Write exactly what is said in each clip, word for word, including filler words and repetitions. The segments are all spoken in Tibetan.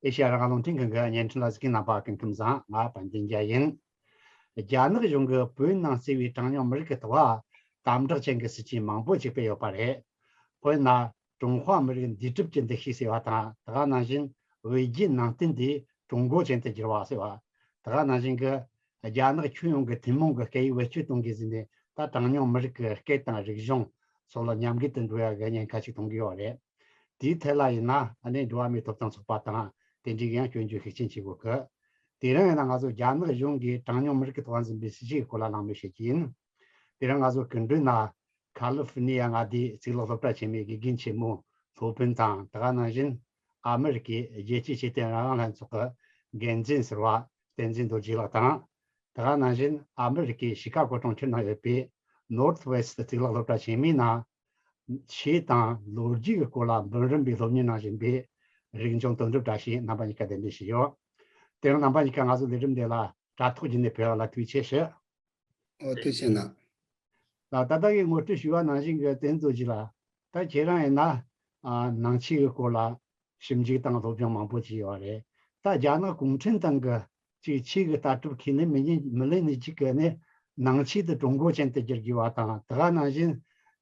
ཨེ་ཤེ་ཡ་རང་དབང་རླུང་འཕྲིན་ཁང་གི་བརྙན་འཕྲིན་ལ་གཟིགས་མཁན་རྣམ་པ་སྐུ་ཁམས་བཟང་། ང་དཔལ་ལྡན་རྒྱལ་ཡིན། རྒྱ་ནག་གཞུང་གིས་བོད་ནང་བརྩིས་པའི་གྲངས་ཉུང་མི་རིགས་ཀྱི་ཐོག་ལ་དམ་དྲག་ཅན་གྱི་སྲིད་ཇུས་མང་པོ་ཅིག་སྤེལ་ཡོད་པ་རེད། དཔེར་ན། ཀྲུང་ཧྭ་མི་རིགས་འདུས་གྲུབ་ཀྱི་འདུ་ཤེས་ཟེར་བ་དང་། དེ་ག་ནང་བཞིན་བོད་བརྒྱུད་ནང་བསྟན་དེ་ཀྲུང་གོ་ཅན་དུ་བསྒྱུར་བ་ཟེར་བ། དེ་ག་ནང་བཞིན་གྱི་རྒྱ་ནག་ཁྱོན་ཡོངས་ཀྱི་ཐུན་མོང་གི་སྐད་ཡིག་བེད་སྤྱོད་གཏོང་དགོས་ཟེར་ནས། ད་གྲངས་ཉུང་མི་རིགས་ཀྱི་སྐད་དང་རིག་གཞུང་སོགས་ལ་ཉམས་རྒུད་དུ་འགྲོ་ཡ་གི་ཉེན་ཁ་ཅིག་མཐོང་གི་ཡོད་རེད། དེའི་ཐད་ལ་ཡིན་ན། ཨ་ནི་འགྲོ་བ་མིའི་ཐོབ་ཐང་ཚོགས་པ་དང་དེ་འདྲའི་ཡང་སྐྱོན་བརྗོད་ཤུགས་ཆེན་བྱེད་དགོས་གི། དེ་རིང་ཡིན་ན་ང་ཚོ་རྒྱ་ནག་གཞུང་གིས་གྲངས་ཉུང་མི་རིགས་ཀྱི་ཐོག་འཛིན་པའི་སྲིད་ཇུས་ཀྱི་སྐོར་ལ་གླེང་མོལ་བྱེད་ཀྱི་ཡིན། དེ་རིང་ང་ཚོ་སྐུ་མགྲོན་ན་ཁ་ལི་ཧྥོ་ནི་ཡ་མངའ་སྡེའི་གཙུག་ལག་སློབ་གྲྭ་ཆེན་མོའི་དགེ་རྒན་ཆེན་མོ་སློབ་དཔོན་དང་། དེ་ག་ནང་བཞིན་ཨ་མི་རི་ཀའི་རྒྱལ་སྤྱིའི་ཆོས་དད་རང་དབང་ལྷན་ཚོགས་ཀྱི་འགན་འཛིན་ཟུར་པ་བསྟན་འཛིན་རྡོ་རྗེ་ལགས་དང་། དེ་ག་ནང་བཞིན་ཨ་མི་རི་ཀའི་ཤི་ཀ་གོ་གྲོང་ཁྱེར་ནང་ཡོད་པའི་Northwest གཙུག་ལག་སློབ་གྲྭ་ཆེན་མོའི་ནང་ཆོས་དང་ལོ་རྒྱུས་ཀྱི་སྐོར་ལ་འབུམ་རམས་པའི་སློབ་གཉེར་གནང་བཞིན་པའི་རིག་འབྱུང་དོན་གྲུབ་བཀྲ་ཤིས། རྣམ་པ་གཉིས་ཀ་གདན་འདྲེན་ཞུས་ཡོད། དེ་རིང་རྣམ་པ་གཉིས་ཀ་ང་ཚོའི་ལས་རིམ་འདི་ལ་དྲ་ཐོག་བརྒྱུད་ནས་ཕེབས་པ་ལ་ཐུགས་རྗེ་ཆེ་ཞུ། ཨོ། ཐུགས་རྗེ་གནང་། ལ། ད་ལྟ་གི་ངོ་སྤྲོད་ཞུས་པ་ནང་བཞིན་གྱི་བསྟན་རྡོ་རྗེ་ལགས། ད་ཁྱེད་རང་ཡིན་ན། ཨ། ནང་ཆོས་ཀྱི་སྐོར་ལ་ཞིབ་འཇུག་དང་སློབ་སྦྱོང་མང་པོ་བྱས་ཡོད་རེད། ད་རྒྱ་ནག་གུང་ཁྲན་ཏང་གི་ཅིག་ཆོས་ཀྱི་ལྟ་གྲུབ་ཁས་ལེན་མི་ཉན། མི་ལེན་ནི་གཅིག་གི་ནི་ནང་ཆོས་དེ་ཀྲུང་གོ་ཅན་དུ་བསྒྱུར་དགོས་པ་དང་། དེ་ག་ནང་བཞིན་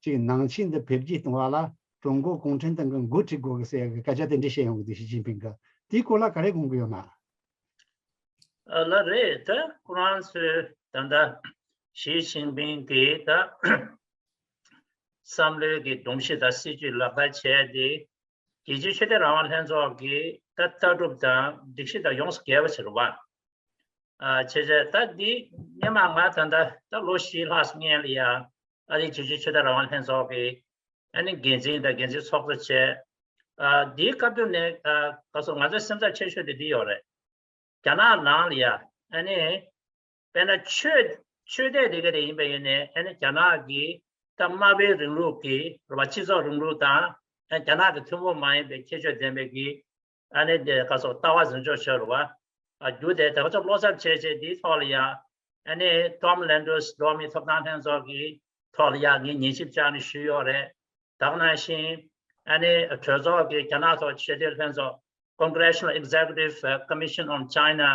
ཅིག་ནང་ཆོས་འདི་འཕེལ་རྒྱས་གཏོང་བ་ལ་ཀྲུང་གོ་གུང་ཁྲན་ཏང་གི་འགོ་ཁྲིད་དགོས་ཀྱི་ཟེར་གི་སྐད་ཆ་དེ་འདྲ་བཤད་ཡོང་གི་འདུག་ཞི་ཅིན་ཕིང་གིས། དེའི་སྐོར་ལ་ག་རེ་དགོངས་ཀྱི་ཡོད་ན། ཨ། ལགས་རེད། ད་ཁོ་རང་ཚོས་ད་ལྟ་ཞི་ཅིན་ཕིང་གིས་ད་བསམ་བློའི་གི་སྒྲོམ་གཞི་དང་སྲིད་ཇུས་ལག་བསྟར་བྱས་ཏེ། རྒྱལ་སྤྱིའི་ཆོས་དད་རང་དབང་ལྷན་ཚོགས་ཀྱི་ད་ལྟ་གྲུབ་དང་སྒྲིག་གཞི་དང་ཡོངས་སུ་འགལ་བ་ཞིག་རེད་བ། ཨ། བྱས་བྱས་ད་འདི་སྔོན་མ་ང་ད་ལྟ་ད་ལོ་བཞི་ལྷག་སྔོན་ལ་ཡ། ཨ་རིའི་རྒྱལ་སྤྱིའི་ཆོས་དད་རང་དབང་ལྷན་ཚོགས་ཀྱི་ཨ་ནི་འགན་འཛིན་དང་འགན་འཛིན་ཚོགས་གཙོ་བྱས། ཨ། འདིའི་སྐབས་དུས་ནས། ཨ། ག་སོ་ང་ཚོའི་སེམས་འཚབ་ཆེ་ཤོས་དེ་འདི་ཡོད་རེད། རྒྱ་ནག་ནང་ལ་ཡ། ཨ་ནི་དཔེར་ན་ཆོས་ཆོས་དད་དེ་ག་དེ་ཡིན་པ་ཡིན་ནའི། ཨ་ནི་རྒྱ་ནག་གི་ད་དམར་པོའི་རིང་ལུགས་ཀྱི་རེད་བ། སྤྱི་ཚོགས་རིང་ལུགས་དང་། ཨ། རྒྱ་ནག་གི་ཐུན་མོང་མ་ཡིན་པའི་ཁྱད་ཆོས་ལྡན་པའི་གི་ཨ་ནི་དེ་ག་སོ་ལྟ་བ་འཛིན་སྐྱོང་བྱས་རེད་བ། ཨ། རྒྱུ་དེ་དེ་ག་ཚོ་བློ་འཚབ་བྱས་བྱས་དེའི་ཐོག་ལ་ཡ། ཨ་ནི་Tom Lantos འགྲོ་བ་མིའི་ཐོབ་ཐང་ལྷན་ཚོགས་ཀྱི་ཐོག་ལ་ཡ་ངས་ཉན་ཞིབ་བཅར་ནས་ཞུས་ཡོད་རེད། དེ་ག་ནང་བཞིན་ཨ་ནི་གྲོས་ཚོགས་ཀྱི་རྒྱ་ནག་ཐོག་ཆོས་དད་ལྷན་ཚོགས་Congressional Executive Commission on China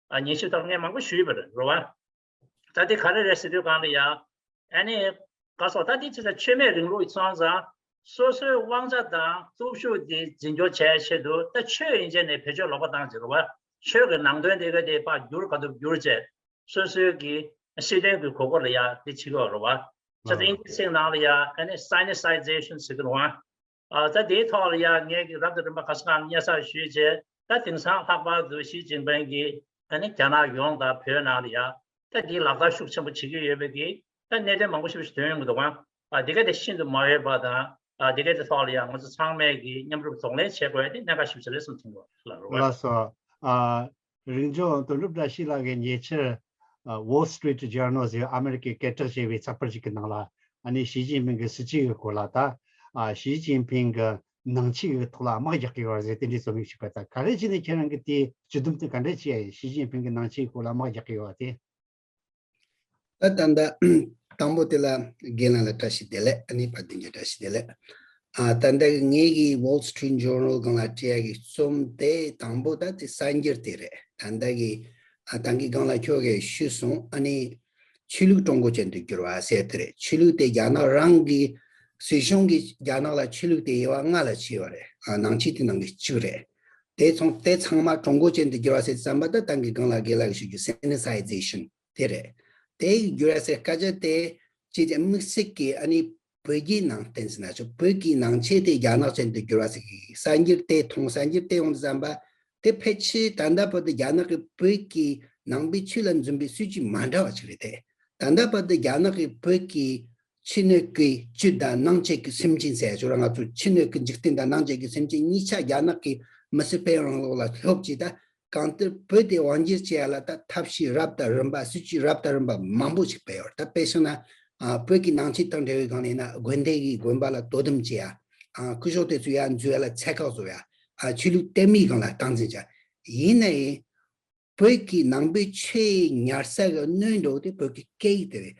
ཨ། ཉན་ཞིབ་ཐོག་ངས་མང་པོ་ཞུས་པ་རེད་བ། ད་དེ་ག་རེ་རེད་ཟེར་དུས་སྒང་ལ་ཡ། ཨ་ནི་ག་སོ་ད་དེ་ཅི་ཟེར། ཆོས་མེད་རིང་ལུགས་ཡིན་སོང་ཙང་། སོ་སོའི་དབང་ཆ་དང་སྟོབས་ཤུགས་དེ་འཛིན་སྐྱོང་བྱེད་ཆེད་དུ། ད་ཆོས་ཡིན་ཆད་ནས་བེད་སྤྱོད་ལོག་པ་བཏང་བྱས་རེད་བ། ཆོས་ཀྱི་ནང་དོན་དེ་ག་དེ་ཕར་བསྒྱུར་ག་ཐུབ་བསྒྱུར་བྱས། སོ་སོའི་གི་སྲིད་དོན་གྱི་དགོས་མཁོ་ལ་ཡ་དེ་བྱེད་ཀྱི་ཡོད་རེད་བ། བྱས་ཙང་ཨིན་ཇིའི་ཚིག་ནང་ལ་ཡ་ཨ་ནི་Sinicization ཟེར་གི་རེད་བ། ཨ། ད་དེའི་ཐོག་ལ་ཡ་ངས་ཀྱི་རབ་དང་རིམ་པ་ག་ས་གང་སྙན་སེང་ཞུས་རྗེས། ད་དེང་སང་ལྷག་པར་དུ་ཞི་ཅིན་ཕིང་གིས་ཨ་ནི་རྒྱ་ནག་ཡོངས་དང་བོད་ནང་ལ་ཡ་ད་དེའི་ལག་བསྟར་ཤུགས་ཆེན་པོ་བྱེད་ཀྱི་ཡོད་པའི་གི་ད་གནད་དོན་མང་པོ་ཞིག་ཞིག་ཐོན་ཡོང་གི་འདུག་ག་ཨ། འདི་ག་དེ་ཤིན་ཏུ་མ་འོས་པ་དང་། ཨ། འདི་ག་དེ་ཐོག་ལ་ཡ་ང་ཚོ་ཚང་མས་ཀྱི་མཉམ་རུབ་གདོང་ལེན་བྱེད་དགོས་ཡ་དེ་གནད་འགག་ཞིག་རེད་བསམ་ཐོན་གི་ལ་རོ། ལགས་སོ། ཨ། རིག་འབྱུང་དོན་གྲུབ་བཀྲ་ཤིས་ལགས་ཀྱིས་ཉེ་ཆར། ཨ། Wall Street Journal ཟེར་ཨ་མེ་རི་ཀའི་སྐད་གྲགས་ཆེ་བའི་ཚགས་པར་ཞིག་གི་ནང་ལ། ཨ་ནི་ཞི་ཅིན་ཕིང་གི་སྲིད་བྱུས་ཀྱི་སྐོར་ལ། ད། ཨ། ཞི་ཅིན་ཕིང་གི་ནང་ཆོས་ཀྱི་ཐོག་ལ་དམག་རྒྱག་གི་ཡོད་རེད་ཟེར་དེ་འདྲའི་རྩོམ་ཡིག་ཞིག་པ། ད་ག་རེ་བྱས་ནས་ཁྱེད་རང་གིས་དེའི་སྤྱི་སྡོམ་དེ་ག་འདྲས་བྱས། ཞི་ཅིན་ཕིང་གི་ནང་ཆོས་ཀྱི་སྐོར་ལ་དམག་རྒྱག་གི་ཡོད་པ་དེ། ད་ད་ལྟ་དང་པོ་དེ་ལ་རྒན་ལགས་ལ་བཀྲ་ཤིས་བདེ་ལེགས། ཨ་ནི་ཕར་དུས་ཀྱི་བཀྲ་ཤིས་བདེ་ལེགས། ཨ། ད་ལྟ་གི་ངེད་ཀྱི་Wall Street Journal སྒང་ལ་བྲིས་ཡ་གི་རྩོམ་དེ་དང་པོ་ད་དེ་གསར་འགྱུར་དེ་རེད། ད་ལྟ་གི། ཨ། ད་གིན་སྒང་ལ་ཁྱོད་ཀྱིས་ཞུས་སོང་། ཨ་ནི་ཆོས་ལུགས་ཀྲུང་གོ་ཅན་དུ་བསྒྱུར་བ་ཟེར་དེ་རེད། ཆོས་ལུགས་དེ་རྒྱ་ནག་རང་གི་སྲིད་གཞུང་གིས་རྒྱ་ནག་ལ་ཆོས་ལུགས་དེ་དབྱེ་བ་ལྔ་ལ་ཕྱེ་བ་རེད། ཨ། ནང་ཆོས་དེ་ནང་གི་གཅིག་རེད། དེ་ཚང་དེ་ཚང་མ་ཀྲུང་གོ་ཅན་དུ་བསྒྱུར་བ་ཟེར་བསམ་པ་ད་ད་གིན་སྒང་ལ་རྒན་ལགས་ཀྱིས་ཞུ་རྒྱུ་Sinicization དེ་རེད། དེ་བསྒྱུར་བ་ཟེར་སྐད་ཆ་དེ་ཅིག་དེ་དམིགས་བསལ་གྱི་ཨ་ནི་བོད་ཀྱི་ནང་བསྟན་ཟེར་ན་ཆོག་བོད་ཀྱི་ནང་ཆོས་དེ་རྒྱ་ནག་ཅན་དུ་བསྒྱུར་བ་ཟེར་གི་གསར་འགྱུར་དེ་མཐོང་། གསར་འགྱུར་དེ་ཡོང་དུས་ཙམ་པ་དེ་ཕལ་ཆེར་ད་ལྟ་བར་དུ་རྒྱ་ནག་གིས་བོད་ཀྱི་ནང་པའི་ཆོས་ལ་འཛིན་པའི་སྲིད་ཇུས་མ་འདྲ་བ་ཅིག་རེད་དེ། ད་ལྟ་བར་དུ་རྒྱ་ནག་གིས་བོད་ཀྱི་ཕྱི་སྣོད་ཀྱི་བཅུད་དང་ནང་བཅུད་ཀྱི་སེམས་ཅན་ཟེར་ཡ་ཅིག་ར། ང་ཚོ་ཕྱི་སྣོད་ཀྱི་འཇིག་རྟེན་དང་ནང་བཅུད་ཀྱི་སེམས་ཅན་གཉིས་ཆ་རྒྱ་ནག་གི་མི་སེར་དཔལ་རང་ལུགས་ལ་སློབ་ཅིག་ད་གང་ལྟར་བོད་དེ་དབང་སྒྱུར་བྱེད་ཡ་ལ་ད་ཐབས་ཤེས་རབ་དང་རིམ་པ། སྲིད་ཇུས་རབ་དང་རིམ་པ་མང་པོ་ཞིག་སྤེལ་ཡོད་རེད། ད་དཔེ་བཞག་ན། ཨ། བོད་ཀྱི་ནང་ཆོས་དང་འབྲེལ་བའི་སྒང་ནས་ན་དགོན་སྡེ་གི་དགོན་པ་ལ་དོ་དམ་བྱེད་ཡ། ཨ། སྐུ་ཞབས་དེ་ཚོ་ཡར་འཛུལ་ཡ་ལ་ཚད་བཀག་བཟོ་ཡ། ཨ། ཆོས་ལུགས་དད་མོས་སྒང་ལ་སྟངས་འཛིན་བྱ། ཡིན་ནའི་བོད་ཀྱི་ནང་པའི་ཆོས་ཉར་ས་གི་སྣོད་འདྲ་བོ་དེ་བོད་ཀྱི་སྐད་ཡིག་དེ་རེད།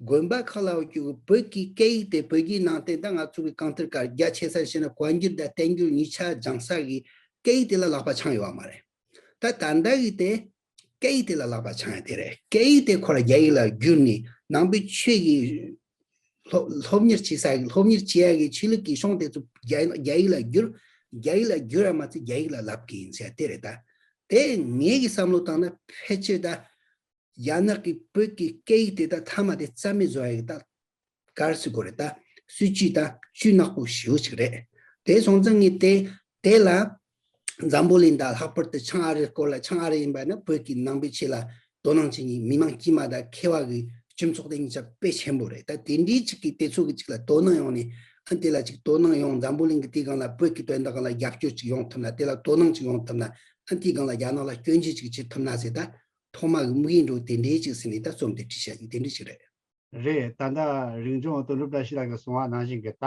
དགོན་པ་ཁག་ལ་འོ་ཀྱི་བོད་ཀྱི་སྐད་ཡིག་དེ་བོད་ཀྱི་ནང་བསྟན་ད་ང་ཚོ་གི་གང་ལྟར་ག་རྒྱ་ཆེ་ས་བྱས་ན་བཀའ་འགྱུར་དང་བསྟན་འགྱུར་གཉིས་ཆ་སྦྱང་ས་གི་ སྐད་ཡིག་དེ་ལ་ལག་པ་འཆང་ཡོད་པ་མ་རེད། ད་ད་ལྟ་གི་དེ་སྐད་ཡིག་དེ་ལ་ལག་པ་འཆང་ཡ་དེ་རེད། སྐད་ཡིག་དེ་ཁོ་ར་རྒྱ་ཡིག་ལ་བསྒྱུར་ནས་ནང་པའི་ཆོས་ཀྱི་སློབ་སློབ་གཉེར་བྱེད་ས་ཀྱི་སློབ་གཉེར་བྱེད་ཡ་གི་ཆོས་ལུགས་ཀྱི་གཞུང་དེ་ཚོ་རྒྱ་རྒྱ་ཡིག་ལ་བསྒྱུར། རྒྱ་ཡིག་ལ་བསྒྱུར་ཡ་མ་ཚད་རྒྱ་ཡིག་ལ་ལབ་ཀྱི་ཡིན་ཟེར་ཡ་དེ་རེད། ད་དེ་ངེད་ཀྱི་བསམ་བློ་བཏང་ན་ཕལ་ཆེར་ད་རྒྱ་ནག་གི་བོད་ཀྱི་སྐད་ཡིག་དེ་ད་མཐའ་མ་དེ་རྩ་མེད་བཟོ་ཡ་གི་ད་ག་རེ་ཟེར་དགོས་རེད། ད་སྲིད་ཇུས་ད་ཇུས་ནག་པོ་ཞེ་པོ་ཅིག་རེད། དེ་སོང་ཙང་ངས་དེ་དེ་ལ་འཛམ་བུ་གླིང་ད་ལྷག་པར་དུ་བྱང་ཨ་རིའི་སྐོར་ལ། བྱང་ཨ་རི་ཡིན་པ་ན་བོད་ཀྱི་ནང་པའི་ཆོས་ལ་དོ་སྣང་བྱེད་མཁན་མི་མང་དཀྱུས་མ་དང་མཁས་པ་གི་སྤྱི་ཚོགས་དེ་གཉིས་ཆ་དཔེ་ཆེན་པོ་རེད། ད་དེ་འདྲའི་ཅིག་གི་དེ་ཚོ་གི་ཅིག་ལ་དོ་སྣང་ཡོང་ནས། ཨ་དེ་ལ་ཅིག་དོ་སྣང་ཡོང་། འཛམ་བུ་གླིང་གི་དེའི་སྒང་ལ་བོད་ཀྱི་དོན་དག་སྒང་ལ་རྒྱབ་སྐྱོར་ཅིག་ཡོང་ཐུབ་ན། དེ་ལ་དོ་སྣང་ཅིག་ཡོང་ཐུབ་ན། ཨ་དེའི་སྒང་ལ་རྒྱ་ནག་ལ་སྐྱོན་བརྗོད་ཅིག་བྱེད་ཐུབ་ན་ཟེར། ད་ཐོག་མ་གི་དམིགས་ཡུལ་འདྲ་བོ་དེ་འདྲའི་ཅིག་ཟིན་ནས་ད་རྩོམ་དེ་བྲིས་བཞག་ཡིན། དེ་འདྲ་ཅིག་རེད། རེད། ད་ལྟ་རིག་འཛིན་དོན་གྲུབ་བཀྲ་ཤིས་ལགས་ཀྱིས་གསུངས་པ་ནང་བཞིན་གྱི་ད་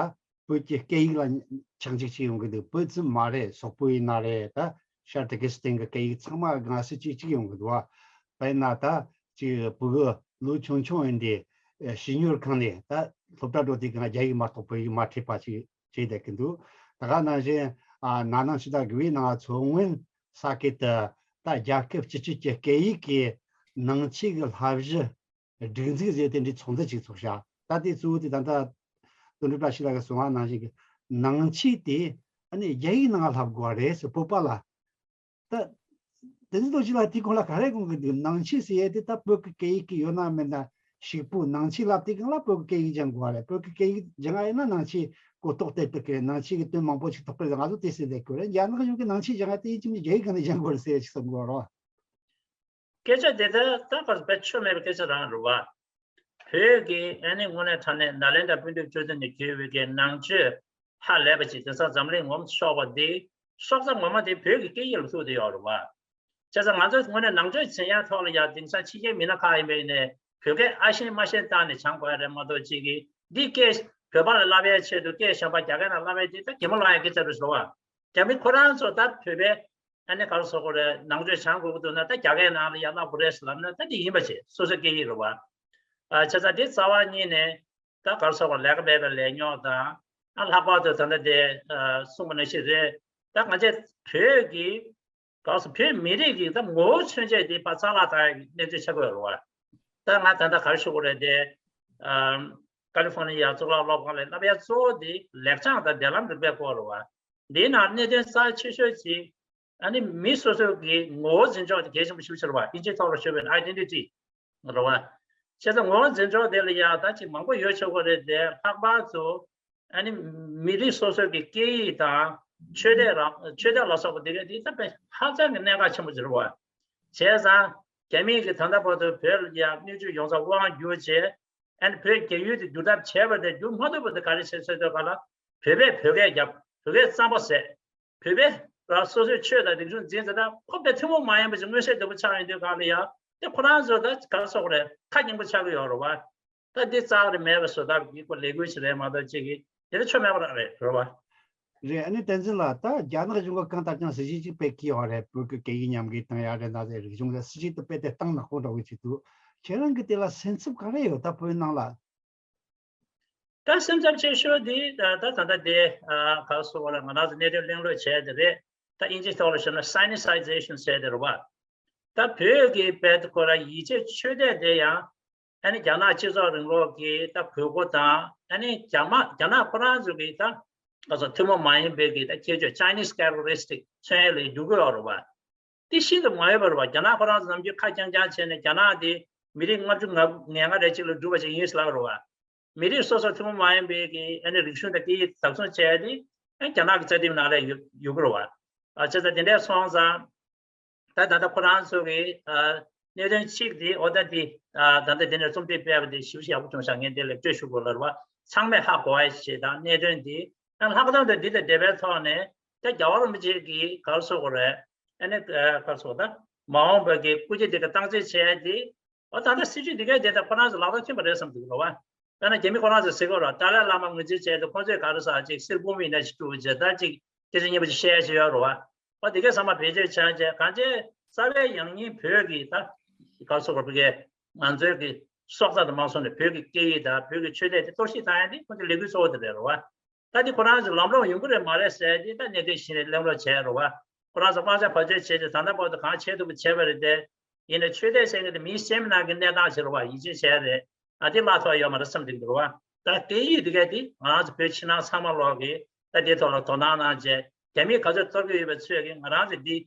བོད་ཀྱི་སྐད་ཡིག་ལ་ཆག་འཇིག་ཅིག་ཡོང་གི་འདུག་བོད་ཙམ་མ་རེད། སོག་པོ་ཡིན་ན་རེད། ད་ཤར་ཏུར་ཀི་སི་ཐན་གྱི་སྐད་ཡིག་ཚང་མ་སྒང་སྲིད་ཇུས་གཅིག་ཡོང་གི་འདུག་བ། དཔེར་ན་ད་ཅིག་ཕྲུ་གུ་ལོ་ཆུང་ཆུང་ཡིན་དུས་ཨེ་བྱིས་གཉོར་ཁང་ནས་ད་སློབ་གྲྭ་འགྲོ་དུས་སྒང་རྒྱ་ཡིག་མ་གཏོགས་བོད་ཡིག་མ་ཁྲིད་པ་ཅིག་བྱས་བསྡད་ཀྱི་འདུག་ད་ག་ནང་བཞིན་ཨ་ན་ནིང་ཕྱི་ཟླ་དགུ་པའི་ནང་མཚོ་སྔོན་ས་ཁུལ་དུ་ད་རྒྱལ་ཁབ་སྤྱི་སྤྱོད་ཀྱི་སྐད་ཡིག་གི་ནང་ཆོས་ཀྱི་བསླབ་གཞི་སྒྲིག་འཛུགས་ཟེར་དེ་འདྲའི་ཚོགས་འདུ་ཅིག་ཚོགས་ཤག་ད་དེ་གཙོ་བོ་དེ་ད་ལྟ་དོན་གྲུབ་བཀྲ་ཤིས་ལགས་ཀྱིས་གསུངས་པ་ནང་བཞིན་གྱི་ནང་ཆོས་དེ་ཨ་ནི་རྒྱ་ཡིག་ནང་བསླབ་དགོས་པ་རེད་ཟེར། བོད་པ་ལ། ད་དེ་ཚོ་ཅིག་ལ་དེའི་སྐོར་ལ་ག་རེ་དགོངས་ཀྱི་འདུག་ནང་ཆོས་ཟེར་ཡས་དེ་ད་བོད་ཀྱི་སྐད་ཡིག་གི་ཡོད་ན་མེད་ན་ཞིག་པོ། ནང་ཆོས་བསླབ་དུས་སྒང་ལ་བོད་ཀྱི་སྐད་ཡིག་སྦྱང་དགོས་པ་རེད། བོད་ཀྱི་སྐད་ཡིག་སྦྱང་ཡ་ཡིན་ན་ནང་ཆོས་གོ་རྟོགས་སྤེལ་ཐུབ་ཀྱི་རེད། ནང་ཆོས་ཀྱི་དོན་མང་པོ་ཞིག་རྟོགས་པ་རེད། ང་ཚོ་དེ་ཟེར་བསྡད་ཀྱི་ཡོད་རེད། རྒྱ་ནག་གཞུང་གིས་ནང་ཆོས་སྦྱང་ཡ་དེ་ཡིན་གཅིག་མིན་གཅིག་རྒྱ་ཡིག་སྒང་ནས་སྦྱང་དགོས་རེད་ཟེར་ཡ་ཞིག་བསམ་གྱི་ཡོད་རེད། སྐད་ཆ་དེ་ད་ད་ག་རེ་ཆོ་མེད་པའི་སྐད་ཆ་རང་རེད་བ། བོད་ཀྱི་ཨ་ནི་དངོས་གནས་དྲང་གནས་ནཱ་ལེནྡྲ་སྤུན་མཆེད་སྤྱོད་བསྡུ་ནས་བརྒྱུད་པའི་གི་ནང་ཆོས་ཧ་ལས་པ་ཅིག་དེང་སང་འཛམ་གླིང་ངོ་མ་ཤོར་བ་འདི་སྲོག་རྩ་ངོ་མ་དེ་བོད་ཀྱི་སྐད་ཡིག་ལ་ཐུག་བསྡད་ཡོད་རེད་བ། བྱས་ཙང་ང་ཚོས་དངོས་གནས་ནང་ཆོས་འཛིན་ཡ་ཐོག་ལ་ཡ་དེང་སང་ཕྱི་རྒྱལ་མི་སྣ་ཁག་ཡིན་པ་ཡིན་ནའི་བོད་སྐད་ཨ་ཤེས་མ་ཤེས་བཏང་ནས་སྦྱང་དགོས་ཡ་རེད་མ་གཏོགས། ཅིག་གིས་འདི་སྐད་བོད་པ་ལ་བསླབ་པའི་ཆེད་དུ་སྐད་གཞན་པ་རྒྱ་སྐད་ནང་བསླབ་པའི་དེ་ད་གད་མོ་ལངས་ཡ་སྐད་ཆ་རེད་ཟེར་བ། རྒྱ་མི་ཁོ་རང་ཚོ་ད་བོད་པའི་ཨ་ནི་ག་རེ་ཟེར་དགོས་རེད། ནང་ཆོས་སྦྱང་དགོས་ཀྱི་འདུག་ན་ད་རྒྱ་སྐད་ནང་ལ་ཡ་བསླབ་དགོས་རེད་ཟེར་ལབ་ན་ད་འདི་ཡིན་པ་བྱེད། སོ་སོའི་སྐད་ཡིག་རེད་བ། ཨ་བྱས་ཙང་འདི་རྩ་བ་ཉིད་ནས་ད་ག་རེ་ཟེར་དགོས། ལས་ཀ་མེད་པའི་ལས་རྙོག་དང་། ཨ་ལྷག་པར་དུ་ད་ལྟ་དེ་ཨ་གསུངས་པ་ནང་བཞིན་རེད། ད་ང་ཚོ་བོད་ཀྱི་ག་རེ་ཟེར། བོད་མི་རིགས་ཀྱི་ད་ངོ་བོ་མཚོན་བྱེད་དེ་ཕར་རྩ་བརླག་བཏང་ཡ་གི་གནས་ཚུལ་ཆགས་ཀྱི་ཡོད་རེད་བ། ད་ང་ད་ལྟ་ག་རེ་ཞུ་དགོས་རེད་དེ། ཨ་ཀ་ལི་ཧྥོ་ནི་ཡ་གཙུག་ལག་སློབ་ཁང་ལ་བསླབ་ཡ་གཙོ་བོ་དེ་ལེགས་བྱང་དང་འབྲེལ་ལམ་རིག་པའི་སྐོར་རེད་བ། འདིའི་ནང་གནད་དོན་རྩ་ཆེ་ཤོས་ཅིག་ཨ་ནི་མི་སོ་སོ་གི་ངོ་བོ་འཛིན་ཕྱོགས་དེ་གལ་ཆེན་པོ་ཞིག་ཆགས་པ། ཨིན་ཇིའི་ཐོག་ལ་ཞུས་པ་ཡིན་ན་ཨའི་ཌེན་ཊི་ཊི་རེད་བ། བྱས་ཙང་ངོ་བོ་འཛིན་ཕྱོགས་དེ་ལ་ཡ་ད་ཅིག་མང་པོ་ཡོད་ཆོག་གི་རེད་དེ། ལྷག་པར་དུ་ཨ་ནི་མི་རིགས་སོ་སོ་གི་སྐད་ཡིག་དང་ཆོས་དད་རང་ཆོས་དད་ལ་སོགས་པ་དེ་ག་དེ་ད་དཔེ་ཧ་ཅང་གི་གནད་འགག་ཆེན་པོ་ཅིག་རེད་བ། བྱས་ཙང་རྒྱ་མིས་ཀྱི་ད་ལྟ་བར་དུ་བོད་ལ་ཡ་སྣོད་བཅུད་ཡོངས་རྫོགས་དབང་བསྒྱུར་བྱས། ཨ་ནི་བོད་རྒྱ་ཡུལ་དེ་བསྒྱུར་ཐབས་བྱས་པ་དེ་བསྒྱུར་མ་ཐུབ་པ་དེ་ག་རེ་བྱས་ཚོད་དུས་ག་ལ་བོད་པས་བོད་སྐད་རྒྱབ། བོད་སྐད་གཙང་པོ་ཟེར། བོད་པས་རང་སོ་སོའི་ཆོས་དང་རིག་གཞུང་འཛིན་ཟེར། ད་ཁོ་དཔེ་ཐུན་མོང་མ་ཡིན་པ་ཅིག་མངོན་གསལ་དོད་པོ་ཆགས་ཡོང་དུས་ག་ལ་ཡ་དེ་ཁོ་རང་ཚོ་ད་ག་རེ་ཟེར་དགོས་རེད། ཁ་སྙན་པོ་ཆགས་ཀྱི་ཡོད་རེད་བ། ད་འདི་རྩ་བ་རེ་མེད་པའི་བཟོ་ལྟ་གི་ཁོ་ལས་འགུལ་ཞིག་རེད་མ་གཏོགས་ཅིག་གི་དེ་ལ་ཆོ་མེད་པ་རང་རེད་རེད་བ། རེད། ཨ་ནི་བསྟན་འཛིན་ལགས། ད་རྒྱ་ནག་གཞུང་གིས་གང་ལྟར་ཀྱང་སྲིད་ཇུས་ཅིག་སྤེལ་གྱི་ཡོད་རེད། བོད་ཀྱི་སྐད་ཡིག་ཉམས་རྒུད་བཏང་ཡ་རེད། ད་དེ་རིག་གཞུང་ལ་སྲིད་ཇུས་དེ་སྤེལ་ཏེ་བཏང་ན་ཁོ་འདྲ་བོ་ཅིག་འདུག་ཁྱེད་རང་གིས་དེ་ལ་སེམས་འཚབ་ག་རེ་ཡོད། ད་བོད་ནང་ལ། ད་སེམས་འཚབ་ཆེ་ཤོས་དེ་ད་ད་ད་ལྟ་དེ་ཨ་ག་རེ་ཟེར་དགོས་རེད། ང་རང་ཚོ་གནད་དོན་གླེང་རོགས་བྱས་དེ་རེད། ད་ཨིན་ཇིའི་ཐོག་ལ་ཞུས་ན་སི་ནི་སི་ཊི་ཛེ་ཤན་ཟེར་དེ་རེད་བ། ད་བོད་ཀྱི་བོད་ཁོ་རང་ཡིད་ཆེས་ཆོས་དད་དེ་ཡང་ཨ་ནི་རྒྱ་ནག་སྤྱི་ཚོགས་རིང་ལུགས་ཀྱི་ད་དགོས་མཁོ་དང་། ཨ་ནི་རྒྱ་དམག་རྒྱ་ནག་ཁོ་རང་ཚོ་གི་ད་ག་ཚོད་ཐུན་མོང་མ་ཡིན་པའི་གི་ད་ཁྱད་ཆོས་Chinese characteristic མཚོན་ཡ་ལ་འགྱུར་གྱི་ཡོད་རེད་བ། དེ་ཤིན་ཏུ་མ་འོས་པ་རེད་བ། རྒྱ་ནག་ཁོ་རང་ཚོ་ནམ་རྒྱུན་ཁ་རྐྱང་རྐྱང་བྱས་ནས་རྒྱ་ནག་དེ་མི་རིགས་ལྔ་བཅུ་ང་ལྔ་རེ་གཅིག་ལ་གྲུབ་པ་ཞིག་ཡིན་ཟེར་ལབ་རེད་བ། མི་རིགས་སོ་སོ་ཐུན་མོང་མ་ཡིན་པའི་གི་ཨ་ནི་རིག་གཞུང་དང་སྐད་ཡིག་བདག་བཟུང་བྱས་ཏེ་ཨ་རྒྱ་ནག་གི་རྩ་ཁྲིམས་ནང་ལ་ཡོད་ཡོད་གི་རེད་བ། ཨ་བྱས་ཙང་དེ་འདྲ་སོང་ཙང་ད་ད་ལྟ་ཁོ་རང་ཚོ་གི་ཨ་གནད་དོན་གཅིག་དེ། འོ་ད་དེ་ཨ་ད་ལྟ་དེ་ནས་རྩོམ་སྒྲིག་སྤེལ་བ་དེ་ཞེ་པོ་ཞིག་ཡག་པོ་བྱུང་ཤག་ངས་དེ་ལེགས་བཅོས་ཞུ་དགོས་ལབ་རེད་བ། ཚང་མས་ཧ་གོ་ཡ་ཞིག་དང་། གནད་དོན་དེ་ཡང་ལྷག་དོན་དུ་འདི་དང་འབྲེལ་བའི་ཐོག་ནས་ད་རྒྱལ་བ་རིན་པོ་ཆེ་གིས་ག་རེ་ཟེར་དགོས་རེད། ཨ་ནི་ཨ་ག་རེ་ཟེར་དགོས། ད་མ་འོངས་པའི་གི་སྐུ་ཚེ་འདི་ག་བཏང་རྩིས་བྱས་ཏེ། འོ་ད་ལྟ་སྲིད་ཇུས་འདི་གའི་དེ་ད་ཁོ་རང་ཚོ་ལག་བསྟར་ཐོན་པ་རེད་བསམ་གྱི་འདུག་རེད་བ། དཔེར་ན་རྒྱ་མི་ཁོ་རང་ཚོས་ཟེར་གྱི་ཡོད་རེད། ཏཱ་ལའི་བླ་མ་ངོས་འཛིན་བྱས་ཏེ་ཁོ་ཚོས་ག་རེ་ཟེར་ཅིག་གསེར་བུམ་ཡིན་ན་ཅིག་བཙུགས་བྱས། ད་ཅིག་སྐད་ཆ་སྙན་པོ་ཅིག་བཤད་ཡ་ཅིག་ཡོད་རེད་བ། འོ་དེ་གའི་ཚང་མ་བེད་སྤྱོད་བྱས་བྱས། གང་ཅི་རྩ་བའི་ཡང་སྙིང་བོད་ཀྱི་ད་ག་རེ་ཟེར་དགོས་རེད། ང་ཚོའི་གི་སྲོག་རྩ་དང་མ་སོང་ནས་བོད་ཀྱི་སྐད་ཡིག་དང་བོད་ཀྱི་ཆོས་དད་དེ་གཏོར་བཤིག་བཏང་ཡ་དེ་ཁོ་ཚོའི་ལས་འགུལ་གཙོ་བོ་དེ་རེད་རེད་བ། ད་དེ་ཁོ་རང་ཚོ་ལམ་ལྷོང་ཡོང་གི་རེད་མ་རེད་ཟེར་དེ་ད་གནད་དོན་གཞི་ནས་གླེང་རོགས་བྱས་རེད་བ། ཁོ་རང་ཚོ་དབང་ཆ་བེད་སྤྱོད་བྱས་ཏེ་ད་ལྟ་བར་དུ་གང་བྱེད་ཐུབ་པ་བྱས་པ་རེད་དེ། ཡིན་ནའི་ཆོས་དད་ཟེར་མཁན་དེ་མིའི་སེམས་ནང་གི་གནས་སྟངས་ཤིག་རེད་བ། ཡིད་ཆེས་བྱས་རེད། ཨ་དེ་མ་ཐོག་ཡོད་མ་རེད་བསམ་གྱི་འདུག་བ། ད་སྐད་ཡིག་དེ་ག་དེ་ང་རང་ཚོ་བོད་ཕྱི་ནང་ཚང་མ་ལོག་གི་ད་དེ་ཐོག་ལ་དོ་སྣང་གནང་བྱས། རྒྱ་མིས་ག་ཚོད་གཏོར་གྱི་ཡོད་པའི་ཚོད་ཀྱིས་ང་རང་ཚོས་འདི་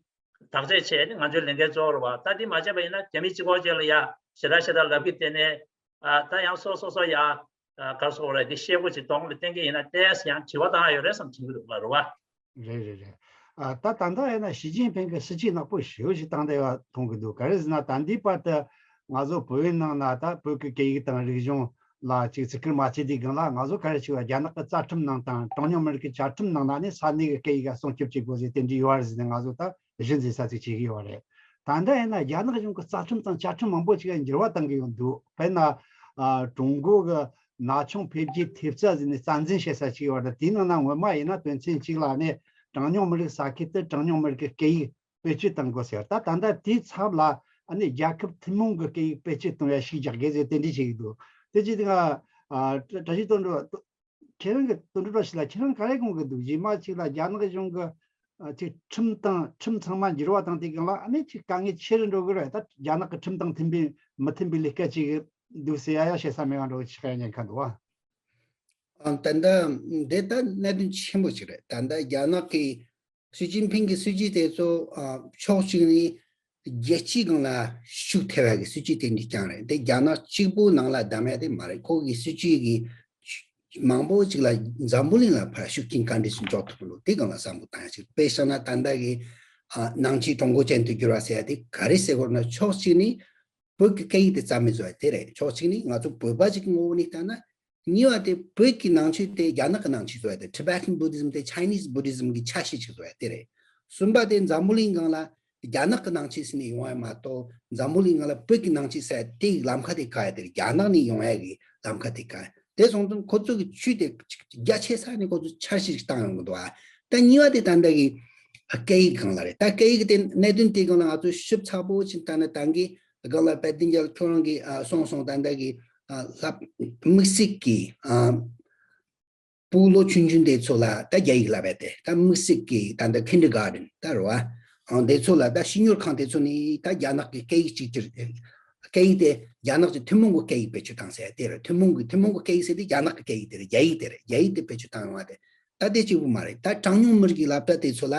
བདག་གཅེས་བྱས་ནས་ང་ཚོའི་ལས་འགན་གཙོ་བོ་རེད་བ། ད་འདི་མ་བྱས་པ་ཡིན་ན་རྒྱ་མི་གཅིག་པོ་ཅིག་ལ་ཡ་ཞེ་དྲག་ཞེ་དྲག་ལབ་ཀྱི་དེ་ནས། ཨ་ད་ཡང་སོ་སོ་སོ་ཡ་ཨ་ག་རེ་ཟེར་དགོས་རེད། འདི་ཤེལ་སྒོ་ཅིག་གདོང་ལ་བསྟན་གྱི་ཡིན་ན་ཏོག་ཙམ་ཡང་དྲི་བ་བཏང་ཡ་ཡོད་རེད་བསམ་དྲན་གྱི་འདུག་ལ་རེད་བ། རེད་རེད་རེད། ཨ་ད་ད་ལྟ་ཡིན་ན་ཞི་ཅིན་ཕིང་གིས་སྲིད་ཇུས་ནག་པོ་ཞེ་པོ་ཞིག་བཏང་བསྡད་ཡོད་མཐོང་གི་འདུག་ག་རེ་ཟེར་ན་ད་འདིའི་བར་དུ་ང་ཚོ་བོད་ནང་ན་ད་བོད་ཀྱི་སྐད་ཡིག་དང་རིག་གཞུང་ལ་ཅིག་བརྩི་བཀུར་མ་བྱེད་དུས་སྒང་ལ་ང་ཚོ་ག་རེ་ཞིག་ལ་རྒྱ་ནག་གི་རྩ་ཁྲིམས་ནང་དང་གྲངས་ཉུང་མི་རིགས་ཀྱི་བཅའ་ཁྲིམས་ནང་ན་ནི་ས་གནས་ཀྱི་སྐད་ཡིག་ལ་སྲུང་སྐྱོབ་བྱེད་དགོས་ཟེར་དེ་འདྲ་ཡོད་རེད་ཟེར་ནས་ང་ཚོ་ད་གཞི་འཛིན་ས་ཚིག་བྱེད་ཀྱི་ཡོད་རེད། ད་ལྟ་ཡིན་ན་རྒྱ་ནག་གཞུང་གི་རྩ་ཁྲིམས་དང་བཅའ་ཁྲིམས་མང་པོ་ཅིག་ལ་འགྱུར་བ་བཏང་གི་ཡོད་འདུག་དཔེར་ན། ཀྲུང་གོ་གི་ན་ཆུང་འཕེལ་རྒྱས་ཐེབས་རྩ་ཟེར་ནས་རྩ་འཛིན་བྱེད་ས་ཅིག་ཡོད་རེད། དེའི་ནང་ན་སྔོན་མ་ཡིན་ན་དོན་ཚན་གཅིག་ལ་ནི་གྲངས་ཉུང་མི་རིགས་ས་ཁུལ་དུ་གྲངས་ཉུང་མི་རིགས་ཀྱི་སྐད་ཡིག་བེད་སྤྱོད་གཏང་དགོས་ཟེར། ད་ད་ལྟ་དེའི་ཚབ་ལ་ཨ་ནི་རྒྱལ་ཁབ་ཐུན་མོང་གི་སྐད་ཡིག་བེད་སྤྱོད་གཏོང་ཡ་ཤུགས་རྒྱག་དགོས་ཟེར་དེ་འདྲ་བྱེད་ཀྱི་འདུག་དེ་ཅི་དེ་ང་བཀྲ་ཤིས་དོན་གྲུབ། ཁྱེད་རང་གི་དོན་གྲུབ་བཀྲ་ཤིས་ལགས། ཁྱེད་རང་ག་རེ་དགོངས་ཀྱི་འདུག་རྗེས་མ་ཅིག་ལ་རྒྱ་ནག་གཞུང་གི་ཨ་ཅིག་ཁྲིམས་དང་ཁྲིམས་ཚང་མ་འགྱུར་བ་བཏང་དུས་སྒང་ལ་ཨ་ནི་ཅིག་དཀའ་ངལ་ཆེ་རུ་འགྲོ་གི་རེད། ད་རྒྱ་ནག་གི་ཁྲིམས་དང་མཐུན་པའི་མི་མཐུན་པའི་ལས་ཀ་ཅིག་འདུག་ཟེར་ཡ་ཡ་བྱེད་ས་མེད་པ་འགྲོ་གི་ཆགས་ཡ་ཉེན་ཁ་འདུག་བ། ཨ་ད་ལྟ་འདི་ད་གནད་དོན་ཆེན་པོ་ཅིག་རེད། ད་ལྟ་རྒྱ་ནག་གི་ཞི་ཅིན་ཕིང་གི་སྲིད་ཇུས་དེ་ཚོ་ཨ་ཕྱོགས་གཅིག་ནས་རྒྱལ་སྤྱིའི་སྒང་ལ་ཤུགས་ཐེབས་ཡ་གི་སྲིད་ཇུས་དེ་འདྲ་རྐྱང་རེད། དེ་རྒྱ་ནག་གཅིག་པུ་ནང་ལ་བདམས་ཡ་དེ་མ་རེད། ཁོ་གི་སྲིད་ཇུས་ཀྱི་མང་པོ་ཅིག་ལ་འཛམ་བུ་གླིང་ལ་ཕར་ཤུགས་རྐྱེན་ག་འདྲ་ཞིག་འཇོག་ཐུབ་ཀྱི་འདུག་དེ་སྒང་ལ་བསམ་བློ་བཏང་ཡ་ཅིག་དཔེ་བཞག་ན་ད་ལྟ་གི་ཨ་ནང་ཆོས་ཀྲུང་གོ་ཅན་དུ་བསྒྱུར་བ་ཟེར་ཡ་དེ་ག་རེ་ཟེར་དགོས་ན་ཕྱོགས་གཅིག་ནས་བོད་ཀྱི་སྐད་ཡིག་དེ་རྩ་མེད་བཟོ་ཡ་དེ་རེད། ཕྱོགས་གཅིག་ནས་ང་ཚོ་བོད་པ་ཅིག་གི་ངོ་བོ་ནས་བལྟས་ན། གཉིས་པ་དེ་བོད་ཀྱི་ནང་ཆོས་དེ་རྒྱ་ནག་གི་ནང་ཆོས་བཟོ་ཡ་དེ། Tibetan Buddhism དེ་Chinese Buddhism གི་ཆ་ཤས་ཅིག་བཟོ་ཡ་དེ་རེད། གསུམ་པ་དེ་འཛམ་བུ་གླིང་སྒང་ལ་རྒྱ་ནག་གི་ནང་ཆོས་ཟེར་ནས་ཡོང་ཡ་མ་གཏོགས་འཛམ་བུ་གླིང་སྒང་ལ་བོད་ཀྱི་ནང་ཆོས་ཟེར་ཡ་དེ་ཡི་ལམ་ཁ་དེ་བཀག་ཡ་དེ་རེད། རྒྱ་ནག་ནས་ཡོང་ཡ་གི་ལམ་ཁ་དེ་བཀག་ཡ་དེ་སོང་ཙང་ཁོ་ཚོ་གི་ཆོས་དེ་རྒྱ་ཆེ་ས་ནས་ཁོ་ཚོ་ཆ་ཤས་ཅིག་བཏང་ཡོང་གི་འདུག་ཨ། ད་གཉིས་པ་དེ་ད་ལྟ་གི་སྐད་ཡིག་སྒང་ལ་རེད། ད་སྐད་ཡིག་དེ་གནད་དོན་དེ་སྒང་ལ་ང་ཚོ་ཞིབ་ཚགས་པོ་ཅིག་ལྟ་ན་ད་གི་སྒང་ལ་དཔལ་ལྡན་རྒྱལ་ཁྱོད་རང་གིས་ཨ་གསུངས་སོང་། ད་ལྟ་གི་ཨ་ལྷ་དམིགས་བསལ་གྱི་ཨ་ཕྲུ་གུ་ལོ་ཆུང་ཆུང་དེ་ཚོ་ལ་ད་རྒྱ་ཡིག་བསླབ་ཡ་དེ། ད་དམིགས་བསལ་གྱི་ད་ལྟ་kindergarten ད་རེད་བ། ཨང་དེ་ཚོ་ལ་ད་ཤེས་ཡོན་ཁང་དེ་ཚོ་ནས་ད་རྒྱ་ནག་གི་སྐད་ཡིག་གཅིག་གྱུར། སྐད་ཡིག་དེ་རྒྱ་ནག་གི་ཐུན་མོང་གི་སྐད་ཡིག་བེད་སྤྱོད་བཏང་ཟེར་ཡ་དེ་རེད། ཐུན་མོང་གི་ཐུན་མོང་གི་སྐད་ཡིག་ཟེར་དེ་རྒྱ་ནག་གི་སྐད་ཡིག་དེ་རེད། རྒྱ་ཡིག་དེ་རེད། རྒྱ་ཡིག་དེ་བེད་སྤྱོད་བཏང་ཡོང་བ་དེ། ད་དེ་གཅིག་པུ་མ་རེད། ད་གྲངས་ཉུང་མི་རིགས་ཀྱི་སློབ་གྲྭ་དེ་ཚོ་ལ་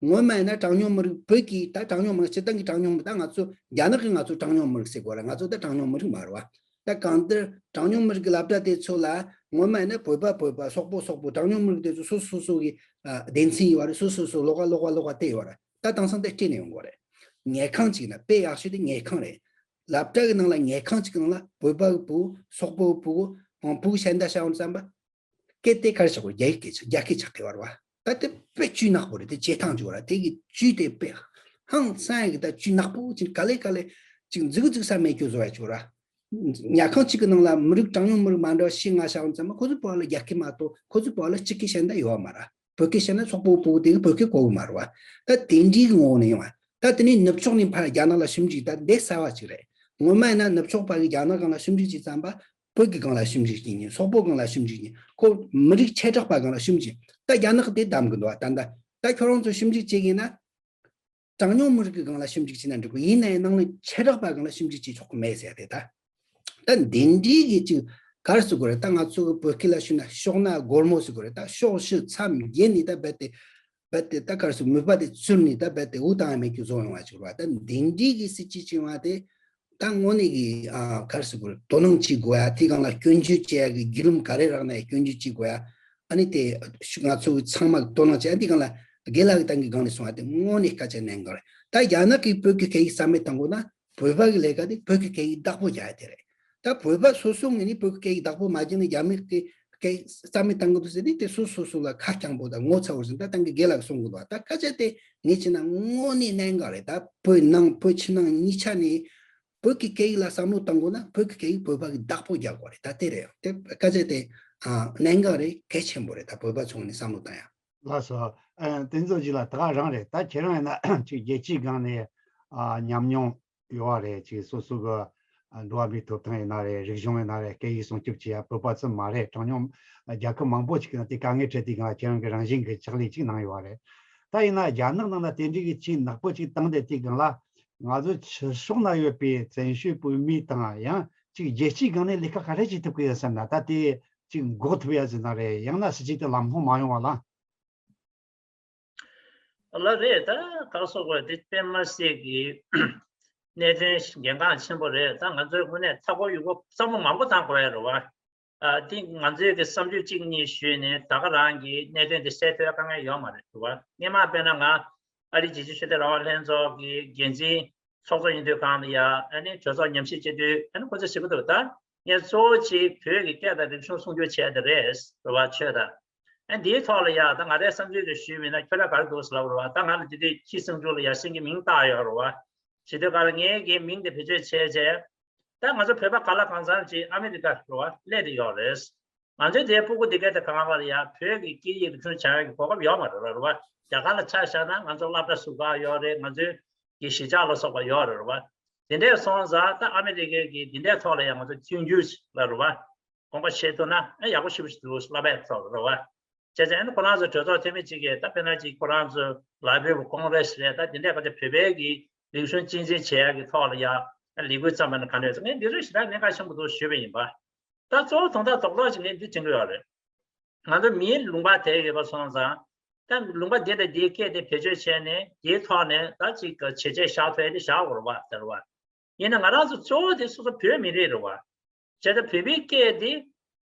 སྔོན་མ་ཡིན་ན་གྲངས་ཉུང་མི་རིགས་བོད་ཀྱི་ད་གྲངས་ཉུང་མི་རིགས་སྤྱིར་བཏང་གི་གྲངས་ཉུང་མི། ད་ང་ཚོ་རྒྱ་ནག་གི་ང་ཚོ་གྲངས་ཉུང་མི་རིགས་ཟེར་དགོས་ར། ང་ཚོ་ད་གྲངས་ཉུང་མི་རིགས་མ་རེད་བ། ད་གང་ལྟར་གྲངས་ཉུང་མི་རིགས་ཀྱི་སློབ་གྲྭ་དེ་ཚོ་ལ་སྔོན་མ་ཡིན་ན་བོད་པ་བོད་པ། སོག་པོ་སོག་པོ། གྲངས་ཉུང་མི་རིགས་དེ་ཚོ་སོ་སོ་སོ་སོ་གི་ཨ་སྡེ་ཚན་ཡོད་རེད། སོ་སོ་སོ་ལོགས་ཀ་ལོགས་ཀ་ལོགས་ཀ་དེ་ཡོད་རེད། ད་དེང་སང་དེ་སྤྲད་ནས་ཡོང་དགོས་རེད། ཉལ་ཁང་གཅིག་ན་དཔེ་ཡག་ཤོས་དེ་ཉལ་ཁང་རེད། སློབ་གྲྭ་གི་ནང་ལ་ཉལ་ཁང་གཅིག་གི་ནང་ལ་བོད་པ་གི་ཕྲུ་གུ། སོག་པོ་གི་ཕྲུ་གུ། ཨང་ཕྲུ་གུ་གཞན་དག་བྱ་བ་བསམ་པ། སྐད་དེ་ག་རེ་ཆགས་པ། རྒྱ་ཡིག་སྐད་ཆགས། རྒྱ་སྐད་ཆགས་ཀྱི་ཡོད་རེད་བ། ད་དེ་དཔེ་བཅུད་ནག་པོ་རེད། དེ་བྱེད་སྟངས་ཅིག་ཡོད་རེད། དེ་གི་བཅུད་དེ་དཔེ་ཧང་སང་ཡ་གི་ད་བཅུད་ནག་པོ་ཅིག་ག་ལེ་ག་ལེ་ཅིག་འཛུགས་འཛུགས་ས་མེད་རྒྱུ་བཟོ་ཡ་ཅིག་ཡོད་རེད། ཉལ་ཁང་གཅིག་གི་ནང་ལ་མི་རིགས་གྲངས་ཉུང་མི་རིགས་མ་འདྲ་བ་བཞི་ལྔ་བྱ་བ་ཙམ་མ། ཁོ་ཚོའི་བར་ལ་རྒྱ་སྐད་མ་གཏོགས་ཁོ་ཚོའི་བར་ལ་སྤྱི་སྐད་གཞན་དག་ཡོད་མ་རེད། བོད་སྐད་བཤད་ན་སོག་པོའི་ཕྲུ་གུ་དེ་གིས་བོད་སྐད་གོ་གི་མ་རེད་བ། ད་དེ་འདྲའི་གི་ངོ་བོ་ནས་ཡོང་བ། ད་དེ་ནས་ནུབ་ཕྱོགས་ནས་ཕར་རྒྱ་ནག་ལ་ཞིབ་འཇུག་ད་འདི་གསར་བ་ཅིག་རེད། སྔོན་མ་ཡིན་ན་ནུབ་ཕྱོགས་པ་གིས་རྒྱ་ནག་སྒང་ལ་ཞིབ་འཇུག་བྱས་ཙམ་པ། བོད་ཀྱི་སྒང་ལ་ཞིབ་འཇུག་བྱེད་མཁན། སོག་པོ་སྒང་ལ་ཞིབ་འཇུག་བྱེད་མཁན། ཁོ་མི་རིགས་བྱེ་བྲག་པ་སྒང་ལ་ཞིབ་འཇུག་ད་རྒྱ་ནག་གིས་དེ་བདམས་གི་འདུག་ད་ད་ད་ཁྱོད་རང་ཚོ་ཞིབ་འཇུག་བྱེད་ཀྱི་ཡིན་ན། གྲངས་ཉུང་མི་རིགས་ཀྱི་སྒང་ལ་ཞིབ་འཇུག་བྱས་ན་འགྲིག་གི། ཡིན་ནའི་ནང་ནས་བྱེ་བྲག་པ་སྒང་ལ་ཞིབ་འཇུག་བྱེད་ཆོག་གི་མེད་ཟེར་ཡ་དེ་ད། ད་འདི་འདྲའི་གི་ཅིག་ག་རེ་ཟེར་དགོས་རེད། ད་ང་ཚོ་གི་བོད་སྐད་ལ་ཞུས་ན་ཤོག་ན་སྒོར་མོ་ཟེར་དགོས་རེད། ད་ཕྱོགས་བཞི་མཚམས་བརྒྱད་ནས་ད་རྦད་དེ་རྦད་དེ་ད་ག་རེ་ཟེར། མོས་པ་དེ་བཙུར་ནས་ད་རྦད་དེ་འུ་བཏང་ཡ་མེད་རྒྱུ་བཟོ་ཡོང་བ་ཅིག་རེད་བ། ད་འདི་འདྲའི་གི་སྲིད་ཇུས་བྱུང་བ་དེ། ད་དངོས་གནས་ཀྱི་ཨ་ག་རེ་ཟེར་དགོས་རེད། དོ་སྣང་བྱེད་དགོས་ཡ། དེ་སྒང་ལ་སྐྱོན་བརྗོད་བྱེད་ཡ་གི་བརྒྱུད་རིམ་ག་རེ་རག་ན་ཡང་སྐྱོན་བརྗོད་བྱེད་དགོས་ཡ། ཨ་ནི་དེ་ང་ཚོ་ཚང་མ་དོ་སྣང་བྱེད་ཡ། དེ་སྒང་ལ་རྒན་ལགས་ཀྱི་ད་གིན་སྒང་ནས་གསུངས་པ་དེ་དངོས་གནས་སྐད་ཆ་གནད་འགག་རེད། ད་རྒྱ་ནག་གིས་བོད་ཀྱི་སྐད་ཡིག་རྩ་མེད་བཏང་དགོས་ན་བོད་པ་གི་ལས་ཀ་དེ་བོད་ཀྱི་སྐད་ཡིག་བདག་པོ་རྒྱག་ཡ་དེ་རེད། ད་བོད་པ་སོ་སོ་ངོས་ནས་བོད་ཀྱི་སྐད་ཡིག་བདག་པོ་མ་བརྒྱབ་ནས་རྒྱ་མི་གི་སྐད་ཡིག་རྩ་མེད་བཏང་གི་འདུག་ཟེར་དུས་དེ་སོ་སོ་སོ་ལ་ཁ་རྐྱང་པོ་དང་ངོ་ཚ་བོ་ཟེར། ད་ད་གིན་རྒན་ལགས་གསུང་གི་འདུག་ད་སྐད་ཆ་དེ་ངས་བྱས་ན་དངོས་གནས་གནད་འགག་རེད། ད་བོད་ནང་བོད་ཕྱི་ནང་གཉིས་ཆ་ནས་བོད་ཀྱི་སྐད་ཡིག་ལ་བསམ་བློ་བཏང་དགོས་ན་བོད་ཀྱི་སྐད་ཡིག་བོད་པ་གི་བདག་པོ་རྒྱག་དགོས་རེད། ད་དེ་རེད། དེ་སྐད་ཆ་དེ་ཨ་གནད་འགག་རེད། གལ་ཆེན་པོ་རེད། ད་བོད་པ་ཚོ་ནས་བསམ་བློ་བཏང་ཡ། ལགས་སོ། ཨ་དེ་ཚོ་ཅིག་ལ་ད་ག་རང་རེད། ད་ཁྱེད་རང་ཡིན་ན་ཅིག་རྒྱལ་སྤྱིའི་སྒང་ནས་ཨ་ཉམས་མྱོང་ཡོད་པ་རེད། ཅིག་སོ་སོ་གི་ཨ་འགྲོ་བ་མིའི་ཐོབ་ཐང་ཡིན་ན་རེད། རིག་གཞུང་ཡིན་ན་རེད། སྐད་ཡིག་སྲུང་སྐྱོབ་བྱེད་ཡ་བོད་པ་ཙམ་མ་རེད། གྲངས་ཉུང་རྒྱལ་ཁབ་མང་པོ་ཅིག་གི་ནང་དེ་དཀའ་ངལ་འཕྲད་དུས་སྒང་ལ་ཁྱེད་རང་གི་རང་བཞིན་གྱི་ཕྱག་ལས་ཅིག་གནང་ཡོད་པ་རེད། ད་ཡིན་ན་རྒྱ་ནག་ནང་ན་དེ་འདྲའི་གི་ཆེས་ནག་པོ་ཅིག་བཏང་དེ་དེའི་སྒང་ལ་ང་ཚོ་ཕྱི་ཕྱོགས་ན་ཡོད་པའི་བཙན་བྱོལ་བོད་མི་དང་ཡང་ཅིག་རྒྱལ་སྤྱིའི་སྒང་ནས་ལས་ཀ་ག་རེ་བྱེད་ཐུབ་ཀྱི་ཡོད་བསམ་ན། ད་དེ་ཅིག་འགོག་ཐུབ་ཡ་ཟེར་ན་རེད། ཡང་ན་ཕྱི་རྒྱལ་དུ་ལམ་ལྷོང་མ་ཡོང་བ་ལ། ལ་རེད། ད་ག་སོགས་པ་དེ་དཔེ་མ་སྲིད་ཀྱི་གནད་དོན་འགན་འཁྲི་ཆེན་པོ་རེད། ད་ང་ཚོའི་དངོས་གནས་མཐའ་འཁོར་ཡུལ་སྐོར་བསམ་བློ་མང་པོ་བཏང་དགོས་ཡ་རེད་བ། ཨ་དེ་ང་ཚོའི་གི་བསམ་ཚུལ་གཅིག་གཉིས་ཞུས་ནས་ད་ག་རང་གི་གནད་དོན་དེ་སེལ་ཐུབ་ཡ་དཀའ་ངལ་ཡོད་མ་རེད་བ། སྔོན་མ་དཔེར་ན་ང་ཨ་རིའི་རྒྱལ་སྤྱིའི་ཆོས་དད་རང་དབང་ལྷན་ཚོགས་ཀྱི་འགན་འཛིན་ཚོགས་གཙོ་ཡིན་དུས་གང་ལ་ཡ་ཨ་ནི་གྲོས་ཚོགས་ཉམས་ཞིབ་བྱེད་དུས་ཨ་ནི་ཁོ་ཚོས་ཟེར་གི་འདུག་ད་ངས་གཙོ་བོ་གཅིག་བོད་ཀྱི་སྐད་དང་རིག་གཞུང་སྲུང་སྐྱོབ་བྱས་དེ་རེད་རེད་བ། ཆོས་དང་ཨ་འདིའི་ཐོག་ལ་ཡ་ད་ང་རའི་བསམ་ཚུལ་དེ་ཞུས་མིན་ན་ཁྱོད་ར་ག་རེ་འདུག་ཟེར་ལབ་རེད་བ། ད་ང་ལ་དེ་དུས་ཁྱི་སེང་ཆུང་ལ་ཡ་སེང་གེ་མིང་བཏགས་ཡོད་རེད་བ། བྱེད་དུས་ག་ལ་ངའི་གི་མིང་དེ་བེད་སྤྱོད་བྱས་བྱས། ད་ང་ཚོ་བོད་པ་ག་ལ་གང་འཚམ་ཅིག་ཨ་མི་རི་ཀ་རེད་བ་སླེབས་བསྡད་ཡོད་རེད། ང་ཚོའི་དེའི་སྤུ་གུ་དེ་གའི་དེ་གང་བར་ཡ་བོད་ཀྱི་སྐད་ཡིག་རིག་གཞུང་སྦྱང་ཡག་གི་གོ་སྐབས་ཡོད་མ་རེད་ར་རུ་བ། རྒྱ་གར་ལ་ཆ་བཞག་ན་ང་ཚོ་སློབ་གྲྭ་ཟུར་བཀག་ཡོད་རེད། ང་ཚོའི་གི་གཞིས་ཆགས་ལ་སོགས་པ་ཡོད་རེད་རུ་བ། དེ་འདྲས་སོང་ཙང་ད་ཨ་མི་རི་ཀའི་གི་དེ་འདྲས་ཐོག་ལ་ཡང་ང་ཚོ་མཐུན་འགྱུར་ལ་རུ་བ་དགོངས་པ་བཞེས་ཐུབ་ན་ཨ་ཡག་པོ་ཞེ་པོ་ཞིག་འདུག་སློབ་པའི་ཐོག་ལ་རུ་བ། བྱས་ཙང་ཨ་ནི་ཁོ་རང་ཚོ་གྲོས་ཚོགས་འཐུས་མི་གཅིག་གིས་ད་དཔེར་ན་ཅིག་ཁོ་རང་ཚོ་ལ་བོད་ཀོང་རེས་རེད། ད་དེ་འདྲས་ག་ཚོད་བོད་པའི་གི་རིག་གཞུང་གཅེས་འཛིན་བྱེད་ཡག་གི་ཐོག་ལ་ཡ་ལས་འགུལ་བརྩམས་པ་ནི་ག་འདྲས་ངས་འདི་ཚོ་ཞེ་དྲག་གནད་འགག་ཆེན་པོ་འདུག་ཞུས་པ་ཡིན་པ། ད་གཙོ་བོ་དོན་དག་རྡོག་རྡོག་ཅིག་ངས་འདི་དྲན་གྱི་ཡོད་རེད། ང་ཚོ་མིའི་ལུང་པ་དེ་ཡོད་པ་སོང་ཙང་། ད་ལུང་པ་འདི་དང་འདིའི་སྐད་དེ་བེད་སྤྱོད་བྱས་ནས་འདིའི་ཐོག་ནས་ད་ཅིག་བྱས་རྗེས་བཞག་ཐུབ་ཡ་དེ་བཞག་དགོས་རེད་བ་ཟེར་བ། ཡིན་ན་ང་རང་ཚོ་གཙོ་བོ་དེ་སོ་སོ་བོད་མི་རིགས་རེད་བ། བྱས་ཙང་བོད་པའི་སྐད་དེ་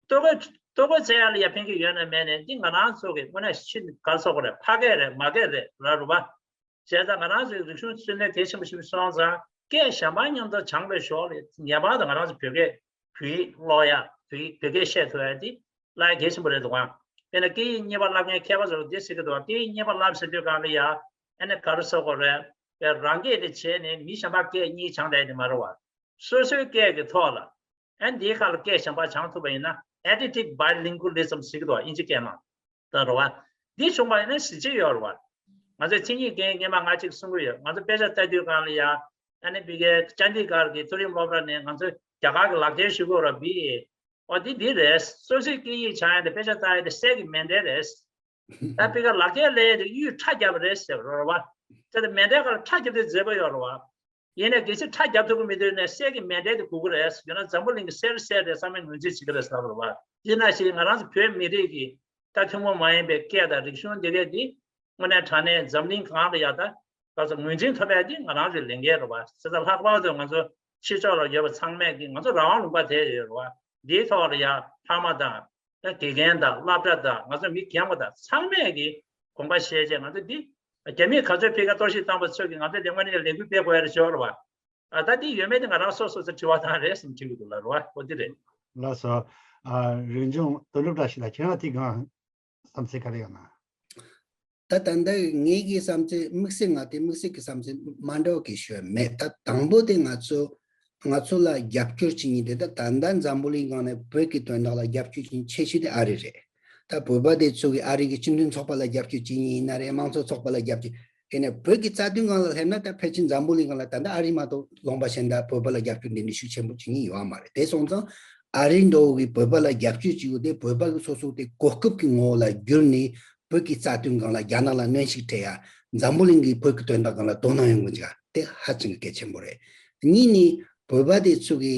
ལྟོ་གོས་ལྟོ་གོས་བཙལ་ཡ་ལ་ཡ་ཕན་གྱི་ཡོད་ན་མེད་ན་འདི་ང་རང་ཚོ་གི་དངོས་གནས་ཕྱི་ག་རེ་ཟེར་དགོས་རེད། ཕ་སྐད་རེད་མ་སྐད་རེད་ར་རུ་བ། བྱས་ཙང་ང་རང་ཚོའི་རིག་གཞུང་བརྩོན་ལེན་གལ་ཆེན་པོ་ཞིག་སོང་ཙང་སྐད་གཞན་པ་མཉམ་དུ་སྦྱངས་པའི་ཞོར་ལ་ངེས་པར་དུ་ང་རང་ཚོ་བོད་སྐད་བོད་ཡིག་ཀློག་ཡ་བོད་ཡིག་བོད་སྐད་བཤད་ཐུབ་ཡ་དེ་བླ་ཡ་གལ་ཆེན་པོ་རེད་འདུག་ཨང་། དཔེར་ན་སྐད་ཡིག་གཉིས་པ་བསླབ་མཁན་མཁས་པ་ཚོ་ལ་འདི་ཟེར་གྱི་འདུག་ཨང་། སྐད་ཡིག་གཉིས་པ་བསླབ་ཟེར་དུས་གང་ལ་ཡ་ཨ་ནི་ག་རེ་ཟེར་དགོས་རེད། དཔེ་རང་སྐད་དེ་བྱས་ནས་མི་གཞན་པ་སྐད་གཉིས་སྦྱང་བསྡད་དེ་མ་རེད་བ། སོ་སོའི་སྐད་ཀྱི་ཐོག་ལ། ཨ་འདིའི་ཁ་ལ་སྐད་གཞན་པ་སྦྱང་ཐུབ་པ་ཡིན་ན་additive bilingualism ཟེར་གྱི་འདུག་ཨ་དབྱིན་ཇི་སྐད་ནང་། ད་རེད་བ། འདི་བྱུང་བ་ཡིན་ན་གཟི་བརྗིད་ཡོད་རེད་བ། ང་ཚོའི་མཚན་ཉིད་ཀྱི་སྔོན་མ་ང་གཅིག་གསུང་གི་ཡོད། ང་ཚོ་དཔེ་ཆ་ལྟ་དུས་སྒང་ལ་ཡ། ཨ་ནི་བི་ཀའི་ཅན་དི་གྷར་གྱི་མཐོ་རིམ་སློབ་གྲྭ་ནས་ང་ཚོ་རྒྱ་གར་གྱི་ལག་འཁྱེར་ཞུ་དགོས་ར་བི་ཨེ། ཨོ་འདི་འདི་རེད། སོ་སོའི་སྐད་ཡིག་སྦྱང་ཡ་དེ་དཔེ་ཆ་ལྟ་ཡ་དེ་སད་ཀྱི་མེ་མདའ་རེད། ད་བི་ཀ་ལག་འཁྱེར་ལས་དེ་གཡུས་ཁྲ་རྒྱབ་རེད་ཟེར་རོ་ར་བ། དེ་ལྟར་མེ་མདའི་ཁར་ཁྲ་རྒྱབ་དེ་མཛེས་པོ་ཡོད་རེད་བ། ཡིན་ནའི་གལ་སྲིད་ཁྲ་རྒྱབ་ཐུབ་ཀྱི་མི་འདུག་ན་གསེར་གྱི་མེ་མདའི་དེ་དགོས་ཀྱི་རེད། ཡང་ན་འཛམ་བུ་གླིང་གི་གསེར་གསེར་རེད་བསམ་པའི་ངོས་འཛིན་བྱེད་ཀྱི་རེད་ཟེར་བ་རེད་བ། དེ་ནང་བཞིན་ང་རང་ཚོ་བོད་མི་རིགས་ཀྱི་ད་ཐུན་མོང་མ་ཡིན་པའི་སྐད་དང་རིག་གཞུང་འདི་གས་འདི་དངོས་གནས་དྲང་གནས་འཛམ་གླིང་གང་ལ་ཡ་ད་ག་ཚོད་ངོས་འཛིན་ཐོབ་ཡ་འདི་ང་རང་ཚོའི་ལས་འགན་རེད་བ། བྱས་ཙང་ལྷག་པར་དུ་ང་ཚོ་ཕྱི་ཕྱོགས་ལ་ཡོད་པ་ཚང་མས་ཀྱི་ང་ཚོ་རང་དབང་ལུང་པ་དེ་ཡོད་རེད་བ། འདིའི་ཐོག་ལ་ཡ་ཕ་མ་དང་། དགེ་རྒན་དང་སློབ་གྲྭ་དང་ང་ཚོ་མི་རྒན་པ་དང་ཚང་མས་ཀྱི་དགོངས་པ་བཞེས་བྱས་ང་ཚོ་འདི་རྒྱ་མིས་ག་ཚོད་ཕ་གིར་གཏོར་བཤིག་བཏང་པ་ཚོད་ཀྱིས་ང་ཚོ་དེ་དངོས་གནས་ལས་འགུལ་སྤེལ་དགོས་ཡ་རེད་ཤོར་བ། ཨ་ད་འདི་ཡོད་མེད་དེ་ང་རང་སོ་སོ་སོ་དྲི་བ་བཏང་རེད་བསམ་དྲི་གི་འདུག་ལ་རུ་བ་ཨོ་འདི་རེད། ལགས་སོ། ཨ་རིག་འབྱུང་དོན་གྲུབ་བཀྲ་ཤིས་ལགས་ཁྱེད་རང་དེ་གང་བསམ་ཚུལ་ག་རེ་ཡོད་ན། ད་ད་ལྟ་ངེད་ཀྱི་བསམ་ཚུལ་དམིགས་བསལ་ང་དེ་དམིགས་བསལ་གྱི་བསམ་ཚུལ་མ་འདྲ་བ་གི་ཞུ་ཡ་མེད། ད་དང་པོ་དེ་ང་ཚོ་ང་ཚོ་ལ་རྒྱབ་སྐྱོར་བྱེད་མཁན་དེ་ད་ད་ལྟ་འཛམ་བུ་གླིང་སྒང་ནས་བོད་ཀྱི་དོན་དག་ལ་རྒྱབ་སྐྱོར་བྱེད་མཁན་ཆེ་ཤོས་དེ་ཨ་རི་རེད། ད་བོད་པ་དེ་ཚོ་གི་ཨ་རི་གི་སྤྱི་མཐུན་ཚོགས་པ་ལ་རྒྱབ་སྐྱོར་བྱེད་མཁན་ཡིན་ན་རེད། དམངས་གཙོ་ཚོགས་པ་ལ་རྒྱབ་སྐྱོར། ཡིན་ནའི་བོད་ཀྱི་རྩ་དོན་སྒང་ལ་སླེབས་ན་ད་ཕལ་ཆེར་འཛམ་བུ་གླིང་སྒང་ལ་ད་ལྟ་ཨ་རི་མ་གཏོགས་ལུང་པ་གཞན་དག་བོད་པ་ལ་རྒྱབ་སྐྱོར་འདི་འདྲ་ཤུགས་ཆེན་པོ་བྱེད་མཁན་ཡོད་མ་རེད། དེ་སོང་ཙང་ཨ་རི་འདྲ་བོ་གི་བོད་པ་ལ་རྒྱབ་སྐྱོར་བྱེད་དགོས་དེ་བོད་པ་གི་སོ་སོ་དེ་གོ་སྐབས་ཀྱི་ངོ་བོ་ལ་བསྒྱུར་ནས་བོད་ཀྱི་རྩ་དོན་སྒང་ལ་རྒྱ་ནག་ལ་གནོན་ཤུགས་སྤྲད་ཡ། འཛམ་བུ་གླིང་གིས་བོད་ཀྱི་དོན་དག་སྒང་ལ་དོ་སྣང་ཡོང་དགོས་ཀྱི་དེ་ཧ་ཅང་གི་གལ་ཆེན་པོ་རེད། གཉིས་ནི་བོད་པ་དེ་ཚོ་གི་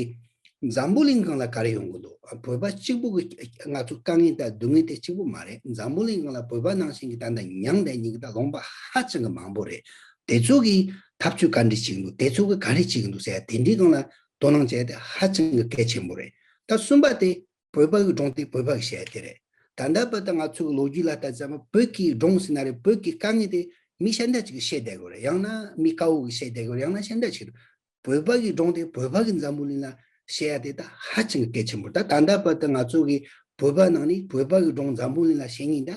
འཛམ་བུ་གླིང་སྒང་ལ་ག་རེ་ཡོང་གི་འདུག་བོད་པ་གཅིག་པུ་གི་ང་ཚོ་དཀའ་ངལ་དང་སྡུག་བསྔལ་དེ་གཅིག་པུ་མ་རེད། འཛམ་བུ་གླིང་སྒང་ལ་བོད་པ་ནང་བཞིན་གྱི་ད་ལྟ་མྱངས་བསྡད་མཁན་གྱི་ད་ལུང་པ་ཧ་ཅང་གི་མང་པོ་རེད། དེ་ཚོ་གིས་ཐབས་ཇུས་ག་འདྲ་བྱེད་ཀྱི་འདུག་དེ་ཚོ་གིས་ག་རེ་བྱེད་ཀྱི་འདུག་ཟེར་ཡ་དེ་འདྲའི་སྒང་ལ་དོ་སྣང་བྱས་ཏེ་ཧ་ཅང་གི་གལ་ཆེན་པོ་རེད། ད་གསུམ་པ་དེ་བོད་པ་གི་སྒྲུང་དེ་བོད་པ་གིས་བཤད་ཡ་དེ་རེད། ད་ལྟ་བར་དུ་ང་ཚོ་གི་ལོ་རྒྱུས་ལ་ལྟ་ཙམ་བོད་ཀྱི་སྒྲུང་ཟེར་ན་རེད། བོད་ཀྱི་དཀའ་ངལ་དེ་མི་གཞན་དག་ཅིག་གིས་བཤད་བསྡད་དགོས་རེད། ཡང་ན་མི་དཀར་པོ་གིས་བཤད་བསྡད་དགོས་རེད། ཡང་ན་གཞན་དག་ཅིག་གིས། བོད་པ་གི་སྒྲུང་དེ་བོད་པ་གི་འཛམ་བུ་གླིང་ལ་བཤད་ཡ་དེ་ད་ཧ་ཅང་གི་གལ་ཆེན་པོ་རེད། ད་ད་ལྟ་བར་དུ་ང་ཚོ་གི་བོད་པ་ནང་ནས་བོད་པ་གི་སྒྲུང་འཛམ་བུ་གླིང་ལ་བཤད་མཁན་ད་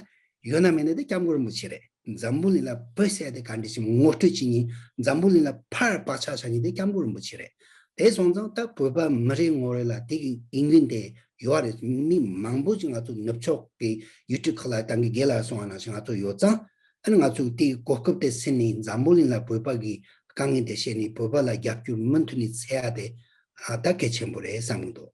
ཡོད་ན་མེད་ན་དེ་སྐྱབས་མགོན་རིན་པོ་ཆེ་རེད། འཛམ་བུ་གླིང་ལ་བོད་ཟེར་ཡ་དེ་ག་འདྲ་ཞིག་ངོ་སྤྲོད་བྱེད་མཁན་འཛམ་བུ་གླིང་ལ་ཕར་བག་ཆགས་བཞག་མཁན་དེ་སྐྱབས་མགོན་རིན་པོ་ཆེ་རེད། དེ་སོང་ཙང་ད་བོད་པ་མི་རེ་ངོ་རེ་ལ་དེ་གི་ཨིན་ཡུན་དེ་ཡོད་རེད། མི་མང་པོ་ཅིག་ང་ཚོ་ནུབ་ཕྱོགས་ཀྱི་ཡུལ་གྲུ་ཁག་ལ་ད་གིན་རྒན་ལགས་གསུངས་པ་ནང་བཞིན་ང་ཚོ་ཡོད་ཙང་། ཨ་ནི་ང་ཚོས་དེའི་གོ་སྐབས་དེ་ཟིན་ནས་འཛམ་བུ་གླིང་ལ་བོད་པ་གི་དཀའ་ངལ་དེ་བཤད་ནས་བོད་པ་ལ་རྒྱབ་སྐྱོར་མུ་མཐུད་ནས་འཚོལ་ཡ་དེ་ཨ་ད་གལ་ཆེན་པོ་རེད་བསམ་གྱི་འདུག་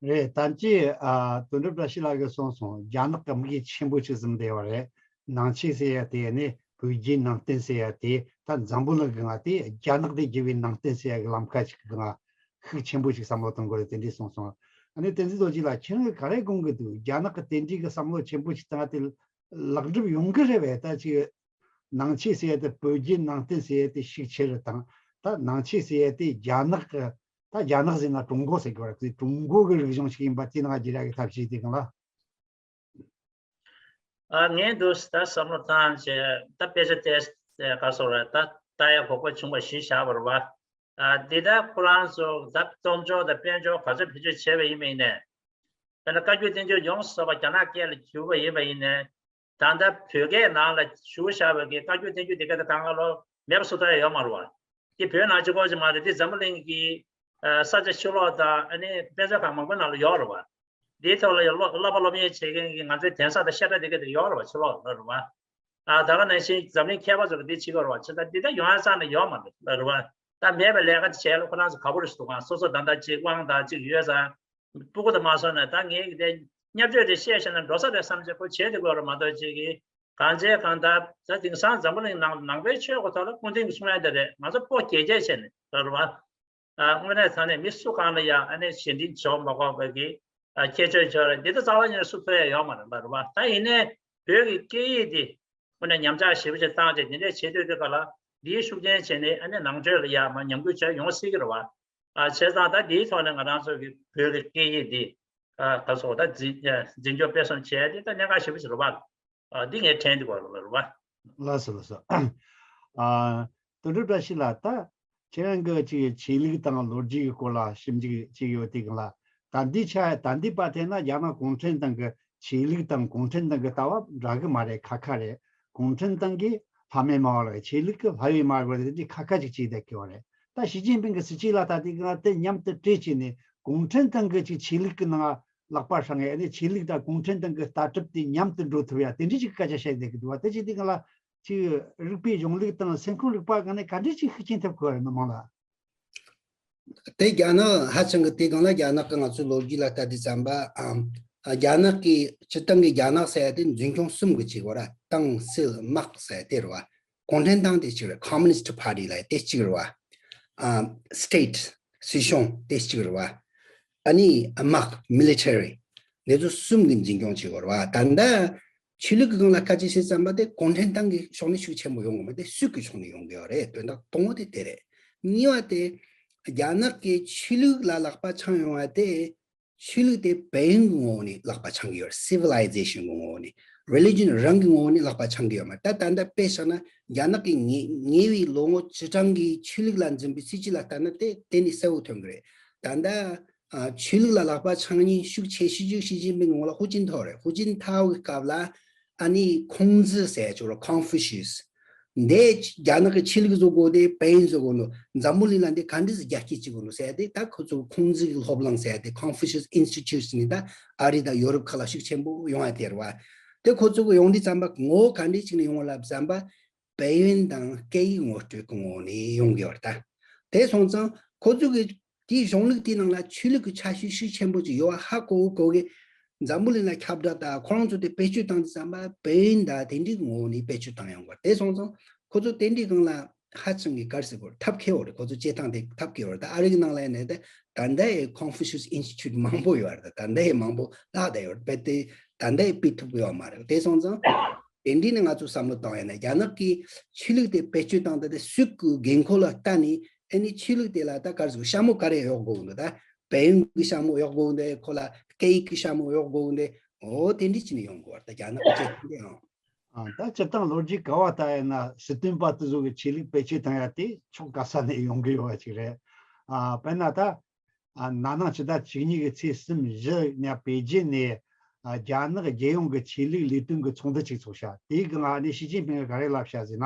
རེད། ད་ཅི་ཨ་དོན་གྲུབ་བཀྲ་ཤིས་ལགས་ཀྱིས་གསུངས་སོང་། རྒྱ་ནག་གི་དམིགས་ཡུལ་ཆེན་པོ་ཅིག་ཟིན་བསྡད་པ་རེད། ནང་ཆོས་ཟེར་ཡ་དེ་ནི་བོད་བརྒྱུད་ནང་བསྟན་ཟེར་ཡ་དེ་ད་འཛམ་བུ་གླིང་གི་ང་དེ་རྒྱ་ནག་དེ་བརྒྱུད་པའི་ནང་བསྟན་ཟེར་ཡ་གི་ལམ་ཁ་ཅིག་གི་ང་ཤུགས་ཆེན་པོ་ཞིག་བསམ་བློ་གཏོང་དགོས་རེད་དེ་འདྲས་གསུངས་སོང་། ཨ་ནི་བསྟན་འཛིན་རྡོ་རྗེ་ལགས་ཁྱེད་རང་གིས་ག་རེ་དགོངས་ཀྱི་འདུག་རྒྱ་ནག་གི་དེ་འདྲས་གི་བསམ་བློ་ཆེན་པོ་ཞིག་བཏང་དེ་ལེགས་འགྲུབ་ཡོང་གི་རེད་པས། ད་ཅིག་ནང་ཆོས་ཟེར་ཡ་དེ་བོད་བརྒྱུད་ནང་བསྟན་ཟེར་ཡ་དེ་ཤུགས་ཆེ་རུ་བཏང་། ད་ནང་ཆོས་ཟེར་ཡ་དེ་རྒྱ་ནག་གི་ད་རྒྱ་ནག་ཟེར་ན་ཀྲུང་གོ་ཟེར་དགོས་རེད། ཀྲུང་གོ་གི་རིག་གཞུང་ཞིག་ཡིན་པ་དེ་ནང་བསྒྱུར་ཡ་གི་ཐབས་ཤེས་དེ་གང་ལ། ཨ། ངས་འདུག་ད་བསམ་བློ་བཏང་བྱས་ད་དཔེ་ཆ་དེ་ག་སོགས་རེད། ད་ལྟ་ཡ་གོ་སྐབས་བྱུང་བ་གཞི་བཞག་པ་རེད་བ། ཨ། འདི་ད་ཁོ་རང་ཚོ་ད་སྟོབས་འབྱོར་དང་དཔལ་འབྱོར་ག་ཚོད་བེད་སྤྱོད་བྱས་པ་ཡིན་པ་ཡིན་ནའི། དཔེར་ན་བཀའ་བརྒྱུད་བསྟན་བཅོས་ཡོངས་སུ་རྫོགས་པ་རྒྱ་ནག་སྐད་ལ་བསྒྱུར་བ་ཡིན་པ་ཡིན་ནའི། ད་ལྟ་བོད་སྐད་ནང་ལ་བསྒྱུར་བཞག་པའི་གི་བཀའ་བརྒྱུད་བསྟན་བཅོས་དེ་ག་ད་གང་ག་ལོ་མེད་པ་བཟོ་ཐུབ་ཡ་ཡོད་མ་རེད་བ། འདི་བོད་ནང་གཅིག་པོ་ཅིག་མ་རེད། འདི་འཛམ་བུ་གླིང་གི་ས་ཆ་ཕྱི་ལོགས་དང་ཨ་ནི་དཔེ་མཛོད་ཁང་མང་པོ་ནང་ལ་ཡོད་རེད་བ། འདིའི་ཐོག་ལ་ཡང་སློབ་པ་སློབ་གཉེར་བྱེད་མཁན་གྱི་ང་ཚོའི་གདན་ས་དང་བཤད་གྲྭ་དེ་ག་དེ་ཡོད་རེད་བ། ཕྱི་ལོགས་ལ་རེད་བ། ཨ། ད་ག་ནང་བཞིན་འཛམ་གླིང་མཁས་པ་ཚོ་གི་འདི་བྱེད་དགོས་རེད་བ། ཆེ་ད་འདི་ད་ཡོང་ཡ་རྩ་ནས་ཡོད་མ་རེད་རེད་བ། ད་མེད་པའི་ལས་ཀ་དེ་བྱས་ལ་ཁོ་རང་ཚོ་དགའ་པོ་རེད་འདུག་ག་སོ་སོ་ད་ལྟ་ཅིག་དབང་ད་ཅིག་ཡོད་ཙང་། སྤུ་གུ་དུ་མ་སོང་ན་ད་ངས་གི་དེ་བརྙས་བཅོས་དེ་བཤད་བཤད་ན་འགྲོ་ས་རེད་བསམ་བྱས་ཁོ་བྱེད་དེ་དགོས་རེད་མ་གཏོགས་ཅིག་གི་གང་བྱས་གང་ད་ད་དེང་སང་འཛམ་བུ་གླིང་ནང་ནང་པའི་ཆོས་ཀྱི་ཐོག་ལ་སྐུ་མདུན་གྱི་གསུང་ཡ་དེ་རེད། ང་ཚོ་སྤོ་རྒྱས་རྒྱས་བྱས་ནས་རེད་བ། ཨ། དངོས་གནས་ད་ནས་མི་སུ་གང་ལ་ཡང་ཨ་ནི་གཞན་དྲིང་འཇོག་མ་དགོས་པ་གི་ཨ། ཁྱད་ཆོས་ཆོས་རེད། འདི་ལྟ་རྩ་བ་ཉིད་ནས་སུ་ཐོབ་ཡ་ཡོད་མ་རེད་ལ་རེད་བ། ད་ཡིན་ནའི་བོད་ཀྱི་སྐད་ཡིག་འདི་དངོས་གནས་ཉམས་ཆག་ཞེ་པོ་ཅིག་བཏང་བྱས་འདི་འདྲས་བྱེད་དུས་དེ་ག་ལ་འདིའི་ཤུགས་རྐྱེན་བྱས་ནས་ཨ་ནི་ནང་ཆོས་ལ་ཡ་མ་ཉམས་རྒུད་བྱས་ཡོང་སྲིད་ཀྱི་རེད་བ། ཨ། བྱས་ཙང་ད་འདིའི་ཐོག་ནས་ང་རང་ཚོ་གི་བོད་ཀྱི་སྐད་ཡིག་འདི་ཨ། ད་སོགས་ད་འཛིན་འཛིན་སྐྱོང་སྤེལ་གསུམ་བྱས་ཏེ་ད་གནད་འགག་ཞེ་པོ་ཅིག་རེད་བ། ཨ། འདི་ངས་དྲན་འདུག་བ་རེད་བ། ལགས་སོ་ལགས་སོ། ཨ། དོན་གྲུབ་བཀྲ་ཤིས་ལགས། ད་ཁྱེད་རང་གི་ཅིག་ཆོས་ལུགས་དང་ལོ་རྒྱུས་ཀྱི་སྐོར་ལ་ཞིབ་འཇུག་བྱས་ཡོད་དེ་གང་ལ། ད་འདི་ཆ་ད་འདི་བར་དེ་ན་རྒྱ་ནག་གུང་ཁྲན་ཏང་གི་ཆོས་ལུགས་དང་གུང་ཁྲན་ཏང་གི་ལྟ་བ་འདྲ་གི་མ་རེད། ཁ་ཁ་རེད། གུང་ཁྲན་ཏང་གིས་ལྷ་མེད་མ་བར་བའི་ཆོས་ལུགས་ཀྱི་ལྷ་ཡུལ་མ་བར་བ་དེ་འདྲའི་ཁ་ཁ་ཅིག་བྱས་བསྡད་ཀྱི་ཡོད་རེད། ད་ཞི་ཅིན་ཕིང་གི་སྲིད་ཇུས་ལ་ད་དེ་གང་དེ་མཉམ་དུ་སྤྲད་བྱས་ནས་གུང་ཁྲན་ཏང་གི་ཅིག་ཆོས་ལུགས་ཀྱི་ནང་ལག་པ་བསྲིངས་ནས་ཨ་ནི་ཆོས་ལུགས་དང་གུང་ཁྲན་ཏང་གི་ལྟ་གྲུབ་དེ་མཉམ་དུ་འགྲོ་ཐུབ་ཡ་དེ་འདྲའི་ཅིག་སྐད་ཆ་བཤད་བསྡད་ཀྱི་འདུག་བ། དེ་ཅིག་དེ་གང་ལ་ཅིག་རིག་པའི་གཞུང་ལུགས་དང་སེམས་ཁམས་རིག་པ་གང་ནས་ག་འདྲ་ཅིག་ཤུགས་རྐྱེན་ཐེབས་དགོས་རེད་མི་མང་ལ། དེ་རྒྱ་ནག་ཧ་ཅང་གི་དེ་གང་ལ་རྒྱ་ནག་གི་ང་ཚོའི་ལོ་རྒྱུས་ལ་ལྟ་དུས་ཙམ་པ་ཨམ། རྒྱ་ནག་གི་སྤྱིར་བཏང་གི་རྒྱ་ནག་ཟེར་ཡ་དེ་འཛིན་སྐྱོང་གསུམ་གི་གཅིག་བོ་ར། ཏང་སྲིད་དམག་ཟེར་ཡ་དེ་རེད་བ། གུང་ཁྲན་ཏང་དེ་གཅིག་རེད། Communist Party ལ་དེ་གཅིག་རེད་བ། ཨམ། State སྲིད་གཞུང་དེ་གཅིག་རེད་བ། ཨ་ནི་དམག་Military འདི་ཚོ་གསུམ་གི་འཛིན་སྐྱོང་བྱེད་དགོས་རེད་བ། ད་ལྟ་ཆོས་ལུགས་ཀྱི་སྒང་ལ་སྐད་ཆ་བཤད་ཙམ་པ་དེ་གུང་ཁྲན་ཏང་གི་ཕྱོགས་ནས་ཤུགས་ཆེན་པོ་ཡོང་གི་མ་རེད། སྲིད་ཀྱི་ཕྱོགས་ནས་ཡོང་གི་ཡོད་རེད། དོན་དག་དང་པོ་དེ་དེ་རེད། གཉིས་པ་དེ་རྒྱ་ནག་གི་ཆོས་ལུགས་ལ་ལག་པ་འཆང་ཡོང་བ་དེ་ཆོས་ལུགས་དེ་བལ་ཡུལ་གྱི་ངོ་བོ་ནས་ལག་པ་འཆང་གི་ཡོད་རེད། Civilization གྱི་ངོ་བོ་ནས། Religion རང་གི་ངོ་བོ་ནས་ལག་པ་འཆང་གི་ཡོད་མ་རེད། ད་ད་ལྟ་དཔེ་བཞག་ན་རྒྱ་ནག་གི་ཉེ་ཉེ་བའི་ལོ་ངོ་བཅུ་གྲངས་ཀྱི་ཆོས་ལུགས་ལ་འཛིན་པའི་སྲིད་ཇུས་ལ་ལྟ་ན་དེ་དེ་ནས་གསལ་བོ་ཐོན་གི་རེད། ད་ལྟ་ཨ། ཆོས་ལུགས་ལ་ལག་པ་འཆང་མཁན་ཤུགས་ཆེ་ཤོས་ཅིག་ཞི་ཅིན་ཕིང་གི་ངོ་ལ་ཧུའུ་ཅིན་ཐའོ་རེད། ཧུའུ་ཅིན་ཐའོ་གི་སྐབས་ལ་ཨ་ནི་ཁུང་ཙི་ཟེར་ཆོག་ར། Confucius འདི་རྒྱ་ནག་གི་ཆོས་ལུགས་བཟོ་དགོས་དེ་བལ་ཡུལ་བཟོ་དགོས་ནོ། འཛམ་བུ་གླིང་ལ་འདི་ག་འདྲ་ཟེ་རྒྱ་སྐྱེད་བྱེད་དགོས་ནོ་ཟེར་ཏེ། ད་ཁོ་ཚོ་ཁུང་ཙི་གི་སློབ་གླིང་ཟེར་ཏེ་Confucius Institute ནི་ད་ཨ་རི་དང་ཡོ་རོབ་ཁག་ལ་ཤུགས་ཆེན་པོ་ཡོང་ཡ་དེ་རེད་བ། དེ་ཁོ་ཚོ་གི་ཡོང་དུས་ཙམ་པ་ངོ་བོ་ག་འདྲ་ཅིག་ནས་ཡོང་བ་ལབ་ཙམ་པ། བལ་ཡུལ་དང་སྐད་ཡིག་ངོ་སྤྲོད་ཀྱི་ངོ་བོ་ནས་ཡོང་གི་ཡོད་རེད་ད། དེ་སོང་ཙང་ཁོ་ཚོ་གི་དེའི་གཞུང་ལུགས་དེའི་ནང་ལ་ཆོས་ལུགས་ཀྱི་ཆ་ཤས་ཤུགས་ཆེན་པོ་ཅིག་ཡོད་པ་ཧ་གོ་གོ་གི། འཛམ་བུ་གླིང་ལ་ཁྱབ་བསྒྲགས་དང་ཁོ་རང་ཚོ་དེ་བེད་སྤྱོད་བཏང་དུས་ཙམ་པ་བལ་ཡུལ་དང་དེ་འདྲའི་ངོ་བོ་ནས་བེད་སྤྱོད་བཏང་ཡོང་གི་ཡོད་རེད། དེ་སོང་ཙང་ཁོ་ཚོ་དེ་འདྲའི་སྒང་ལ་ཧ་ཅང་གི་ག་རེ་ཟེར་དགོས་རེད། ཐབས་མཁས་པོ་རེད། ཁོ་ཚོ་སྤྱིར་བཏང་དེ་ཐབས་མཁས་པོ་རེད། ད་ཨ་རི་གི་ནང་ལ་ཡིན་ནའི་ད་ད་ལྟ་ཡི་Confucius Institute མང་པོ་ཡོད་རེད། ད་ད་ལྟ་ཡི་མང་པོ་བརླག་བསྡད་ཡོད་རེད། རྦད་དེ་ད་ལྟ་ཡི་སྤེལ་ཐུབ་ཀྱི་ཡོད་མ་རེད། དེ་སོང་ཙང་དེ་འདྲ་ནས་ང་ཚོ་བསམ་བློ་བཏང་ཡོད་ན་རྒྱ་ནག་གིས་ཆོས་ལུགས་དེ་བེད་སྤྱོད་བཏང་སྟེ་དེ་སྲིད་ཀྱི་དགོས་མཁོ་ལ་ལྟ་ནས་ཨ་ནི་ཆོས་ལུགས་དེ་ལ་ད་ག་རེ་ཟེར་དགོས། ཤ་མོ་ག་རེ་གཡོག་དགོས་འདུག་ད་བལ་ཡུལ་གྱི་ཤ་མོ་གཡོག་དགོས་འདུག་ཁོ་ལ་སྐད་ཡིག་གི་ཤ་མོ་གཡོག་དགོས་འདུག་འོ་དེ་འདྲ་བྱས་ནས་ཡོང་དགོས་པ་རེད། ད་རྒྱ་ནག་གི་བྱེད་སྟངས་དེ་ཨང་། ཨ། ད་སྤྱིར་བཏང་ལོ་རྒྱུས་ག་བ་ལྟ་ཡིན་ན་སྲིད་དོན་པ་དེ་ཚོ་གི་ཆོས་ལུགས་བེད་སྤྱོད་བཏང་ཡ་དེ་ཕྱོགས་ག་ས་ནས་ཡོང་གི་ཡོད་པ་ཅིག་རེད། ཨ། དཔེར་ན་ད། ཨ། ན་ནིང་ཕྱི་ཟླ་བཅུ་གཉིས་ཀྱི་ཚེས་གསུམ་བཞི་ཉིན་པེ་ཅིན་ནས། ཨ། རྒྱ་ནག་རྒྱལ་ཡོངས་ཀྱི་ཆོས་ལུགས་ལས་དོན་གྱི་ཚོགས་འདུ་ཅིག་ཚོགས་ཤག་དེའི་སྒང་ལ་ནི་ཞི་ཅིན་ཕིང་གིས་ག་རེ་ལབ་ཤག་ཟེར་ན།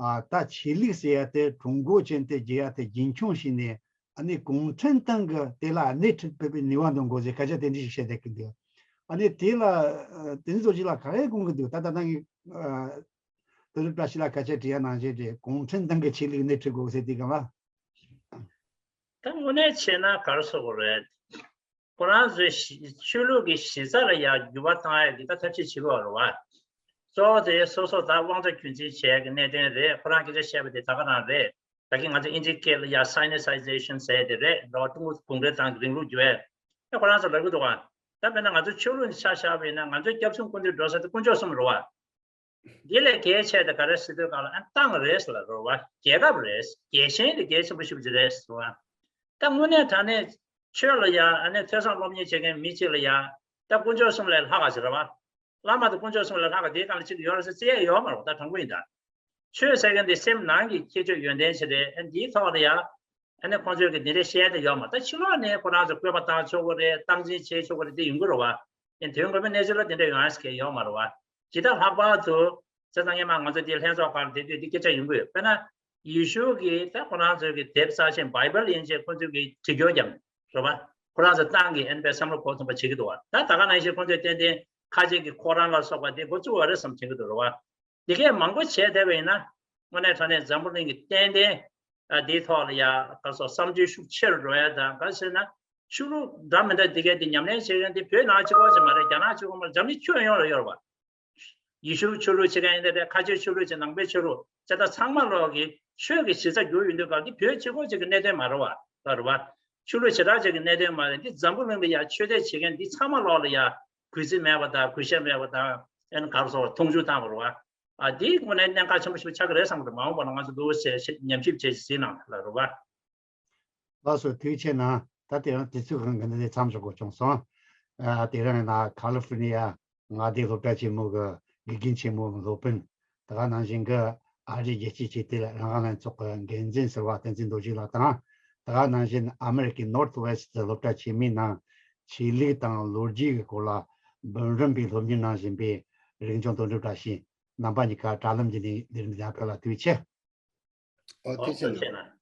ཨ། ད་ཆོས་ལུགས་ཟེར་ཡ་དེ་ཀྲུང་གོ་ཅན་དེ་རྒྱལ་ཡ་དེ་རྒྱུན་འཁྱོངས་བྱས་ནས། ཨ་ནི་གུང་ཁྲན་ཏང་གི་དེ་ལ་སྣེ་ཁྲིད་ཕོད་པའི་ནུས་པ་འདོན་དགོས་ཟེར་སྐད་ཆ་དེ་འདྲ་ཞིག་བཤད་བསྡད་ཀྱི་འདུག་ཨ་ནི་དེ་ལ། ཨ། དེ་ཚོ་ཅིག་ལ་ག་རེ་དགོངས་ཀྱི་འདུག་ད་ད་ནང་གི། ཨ། དོན་གྲུབ་བཀྲ་ཤིས་ལ་སྐད་ཆ་དྲི་ཡ་ནང་བཞིན་རེད། གུང་ཁྲན་ཏང་གི་ཆོས་ལུགས་སྣེ་ཁྲིད་དགོས་ཟེར་དེ་གང་ལ། ད་དངོས་གནས་བྱས་ན་ག་རེ་ཟེར་དགོས་རེད། ཁོ་རང་ཚོའི་གཞི་ཆོས་ལུགས་ཀྱི་གཞི་རྩ་ལ་ཡང་འགྱུར་བ་བཏང་ཡ་གི་ད་ཐབས་ཤེས་བྱེད་དགོས་རེད་བ། གཙོ་བོ་དེ་སོ་སོ་ད་དབང་ཆ་རྒྱུན་འཛིན་བྱེད་ཀྱི་གནད་དོན་རེད། ཁོ་རང་སྐད་ཆ་བཤད་པ་དེ་ད་ག་རང་རེད། ད་གིན་ང་ཚོ་ཨིན་ཇིའི་སྐད་ལ་ཡ་སའི་ནི་སའི་ཛེ་ཤན་ཟེར་དེ་རེད། འགྲོ་བ་ཀྲུང་གོ་གུང་ཁྲན་ཏང་གི་རིང་ལུགས་འགྱུར་བས། ཨེ་ཁོ་རང་ཚོ་ལབ་གི་འདུག་བ། ད་དཔེར་ན་ང་ཚོ་ཆོས་ལུགས་ཆ་བཞག་པ་ཡིན་ན་ང་ཚོའི་སྐྱབས་མགོན་སྐུ་མདུན་འགྲོ་ས་དེ་དཀོན་མཆོག་གསུམ་རེད་བ། འདི་ལས་གལ་ཆེ་དེ་ག་རེ་ཟེར་དུས་ག་ལ་ཨ་ཏང་རེད་ཟེར་ལ་རོ་བ། རྒྱལ་ཁབ་རེད། རྒྱལ་ཞེན་དེ་གལ་ཆེན་པོ་ཞིག་རེད་ཟེར་བ། ད་དངོས་གནས་དྲང་གནས་ཆོས་ལ་ཡ་ཨ་ནི་ཐོས་བསམ་སློབ་གཉེར་བྱེད་མཁན་མི་གཅིག་ལ་ཡ་ད་དཀོན་མཆོག་གསུམ་ལས་ལྷག་ག་ཟེར་བ། བླ་མ་དང་དཀོན་མཆོག་གསུམ་ལས་ལྷག་ག་དེའི་སྒང་ལ་གཅིག་ཡོད་རེད་ཟེར་རྩིས་ཡ་ཡོད་མ་རེད། ད་དྲང་པོ་ཡིན་ད། ཆོས་ཟེར་མཁན་དེ་སེམས་ནང་གི་ཁྱད་ཆོས་ཡོན་ཏན་ཞིག་རེད། ཨ་འདིའི་ཐོག་ལ་ཡ་ཨ་ནི་ཁོང་ཚོས་ཀྱི་འདི་འདྲ་བཤད་དེ་ཡོད་མ་རེད། ད་ཕྱི་ལོགས་ནས་ཁོ་རང་ཚོ་བཀོད་པ་བཏང་ཆོག་གི་རེད། སྟངས་འཛིན་བྱེད་ཆོག་གི་རེད། དེ་ཡོང་གི་རེད་བ། ཡིན་དོན་དངོས་པོའི་གནས་ཚུལ་ལ་དེ་འདྲ་ཡོང་ཡ་ཟེར་མཁན་ཡོད་མ་རེད་བ། ཇི་ལྟར་ལྷག་པར་དུ་ཚེ་ཚང་སྔོན་མ་ང་ཚོ་འདི་ལྷན་ཚོགས་སྒང་ལ་བསྡད་དུས་འདི་སྐད་ཆ་ཡོང་གི་ཡོད། དཔེར་ན་ཡེ་ཤུ་གིས་ད་ཁོ་རང་ཚོའི་གི་དེབ་གསར་ཆེན་བྷའི་བལ་ཡིན་ཅེས་ཁོ་ཚོའི་གི་འདྲི་སྐྱོར་བརྒྱབ་རེད་བ། ཁོ་རང་ཚོ་ཏང་གི་ཨན་པའི་བསམ་བློ་གོ་མཚོན་པ་བྱེད་ཀྱི་འདུག་བ། ད་ད་ག་ནང་བཞིན་ཁོ་ཚོས་ཏན་ཏན་ཁ་ཆེ་གི་ཁོ་རང་ལ་སོགས་པ་དེ་འགོ་བཙུགས་པ་རེད་བསམ་བྱེད་ཀྱི་འདུག་རེད་བ། དེ་གས་མང་པོ་བྱས་བསྡད་པ་ཡིན་ན། དངོས་གནས་དྲང་གནས་འཛམ་བུ་གླིང་གི་ཏན་ཏན་ཨ་དེའི་ཐོག་ལ་ཡ་ག་སོགས་བསམ་ཚུལ་ཤུགས་ཆེ་རུ་འགྲོ་ཡ་དང་། ག་ཟེར་ན་ཆོས་ལུགས་འདྲ་མི་འདྲ་དེ་གས་དེ་ཉམས་ལེན་བྱེད་མཁན་དེ་བོད་ནང་གཅིག་པོ་ཅིག་མ་རེད། རྒྱ་ནག་གཅིག་པོ་མ་རེད། འཛམ་གླིང་ཁྱོན་ཡོངས་ལ་ཡོད་རེད་བ། ཡེ་ཤུ་ཆོས་ལུགས་བྱེད་མཁན་ཡིན་ན་རེད། ཁ་ཆེ་ཆོས་ལུགས་བྱེད། ནང་པའི་ཆོས་ལུགས་བྱེད། ད་ཚང་མ་ལོག་གི་ཆོས་ཀྱི་གཞི་རྩ་འགྱུར་ཡོང་དུས་ག་དེ་བོད་གཅིག་པོ་ཅིག་གི་གནད་དོན་མ་རེད་བ། ད་རེད་བ། ཆོས་ལུགས་བྱེ་བྲག་ཅིག་གི་གནད་དོན་མ་རེད། འདི་འཛམ་བུ་གླིང་ལ་ཡ་ཆོས་དད་བྱེད་མཁན་འདི་ཚང་མ་ལོག་ལ་ཡ་གུས་བརྩི་མེད་པ་དང་། གུས་ཞབས་མེད་པ་དང་། ཨན་ག་རེ་ཟེར་བ། མཐོང་ཆུང་བཏང་བ་རེད་བ། ཨ་འདི་དངོས་གནས་གནད་འགག་ཆེན་པོ་ཞིག་ཆགས་ཀྱི་རེད་བསམ་གྱི་འདུག་མ་འོངས་པ་ལ་ང་ཚོ་འདུག་ཟེར་ཉམས་ཞིབ་བྱས་ཤིག་གཟིགས་གནང་ལ་རེད་བ། ལགས་སོ། ཐུགས་རྗེ་གནང་། ད་དེ་རིང་དུས་ཚོད་གང་གི་འདི་ནས་མཚམས་འཇོག་དགོས་བྱུང་སོང་། ཨ་དེ་རིང་ན་ཁ་ལི་ཧྥོར་ནི་ཡ་མངའ་སྡེའི་སློབ་གྲྭ་ཆེན་མོ་གི་དགེ་རྒན་ཆེན་མོ་སློབ་དཔོན། ད་ག་ནང་བཞིན་གི་ཨ་རིའི་རྒྱལ་སྤྱིའི་ཆོས་དད་རང་དབང་ལྷན་ཚོགས་ཀྱི་འགན་འཛིན་ཟུར་པ་བསྟན་འཛིན་རྡོ་རྗེ་ལགས་དང་། ད་ག་ནང་བཞིན་ཨ་མེ་རི་ཀའི་ནོར་ཐི་ཝེ་སི་ཊི་སློབ་གྲྭ་ཆེན་མོའི་ནང་ཆོས་ལུགས་དང་ལོ་རྒྱུས་ཀྱི་སྐོར་ལ་འབུམ་རམས་པའི་སློབ་གཉེར་གནང་བཞིན་པའི་རིག་འཇམ་དོན་གྲུབ་བཀྲ་ཤིས་རྣམ་པ་གཉིས་ཀ་དྲ་ལམ་གྱི་ནས་འདིར་མི་ལ་ཐུགས་རྗེ་ཆེ། ཨོ་ཐུགས་རྗེ་གནང་།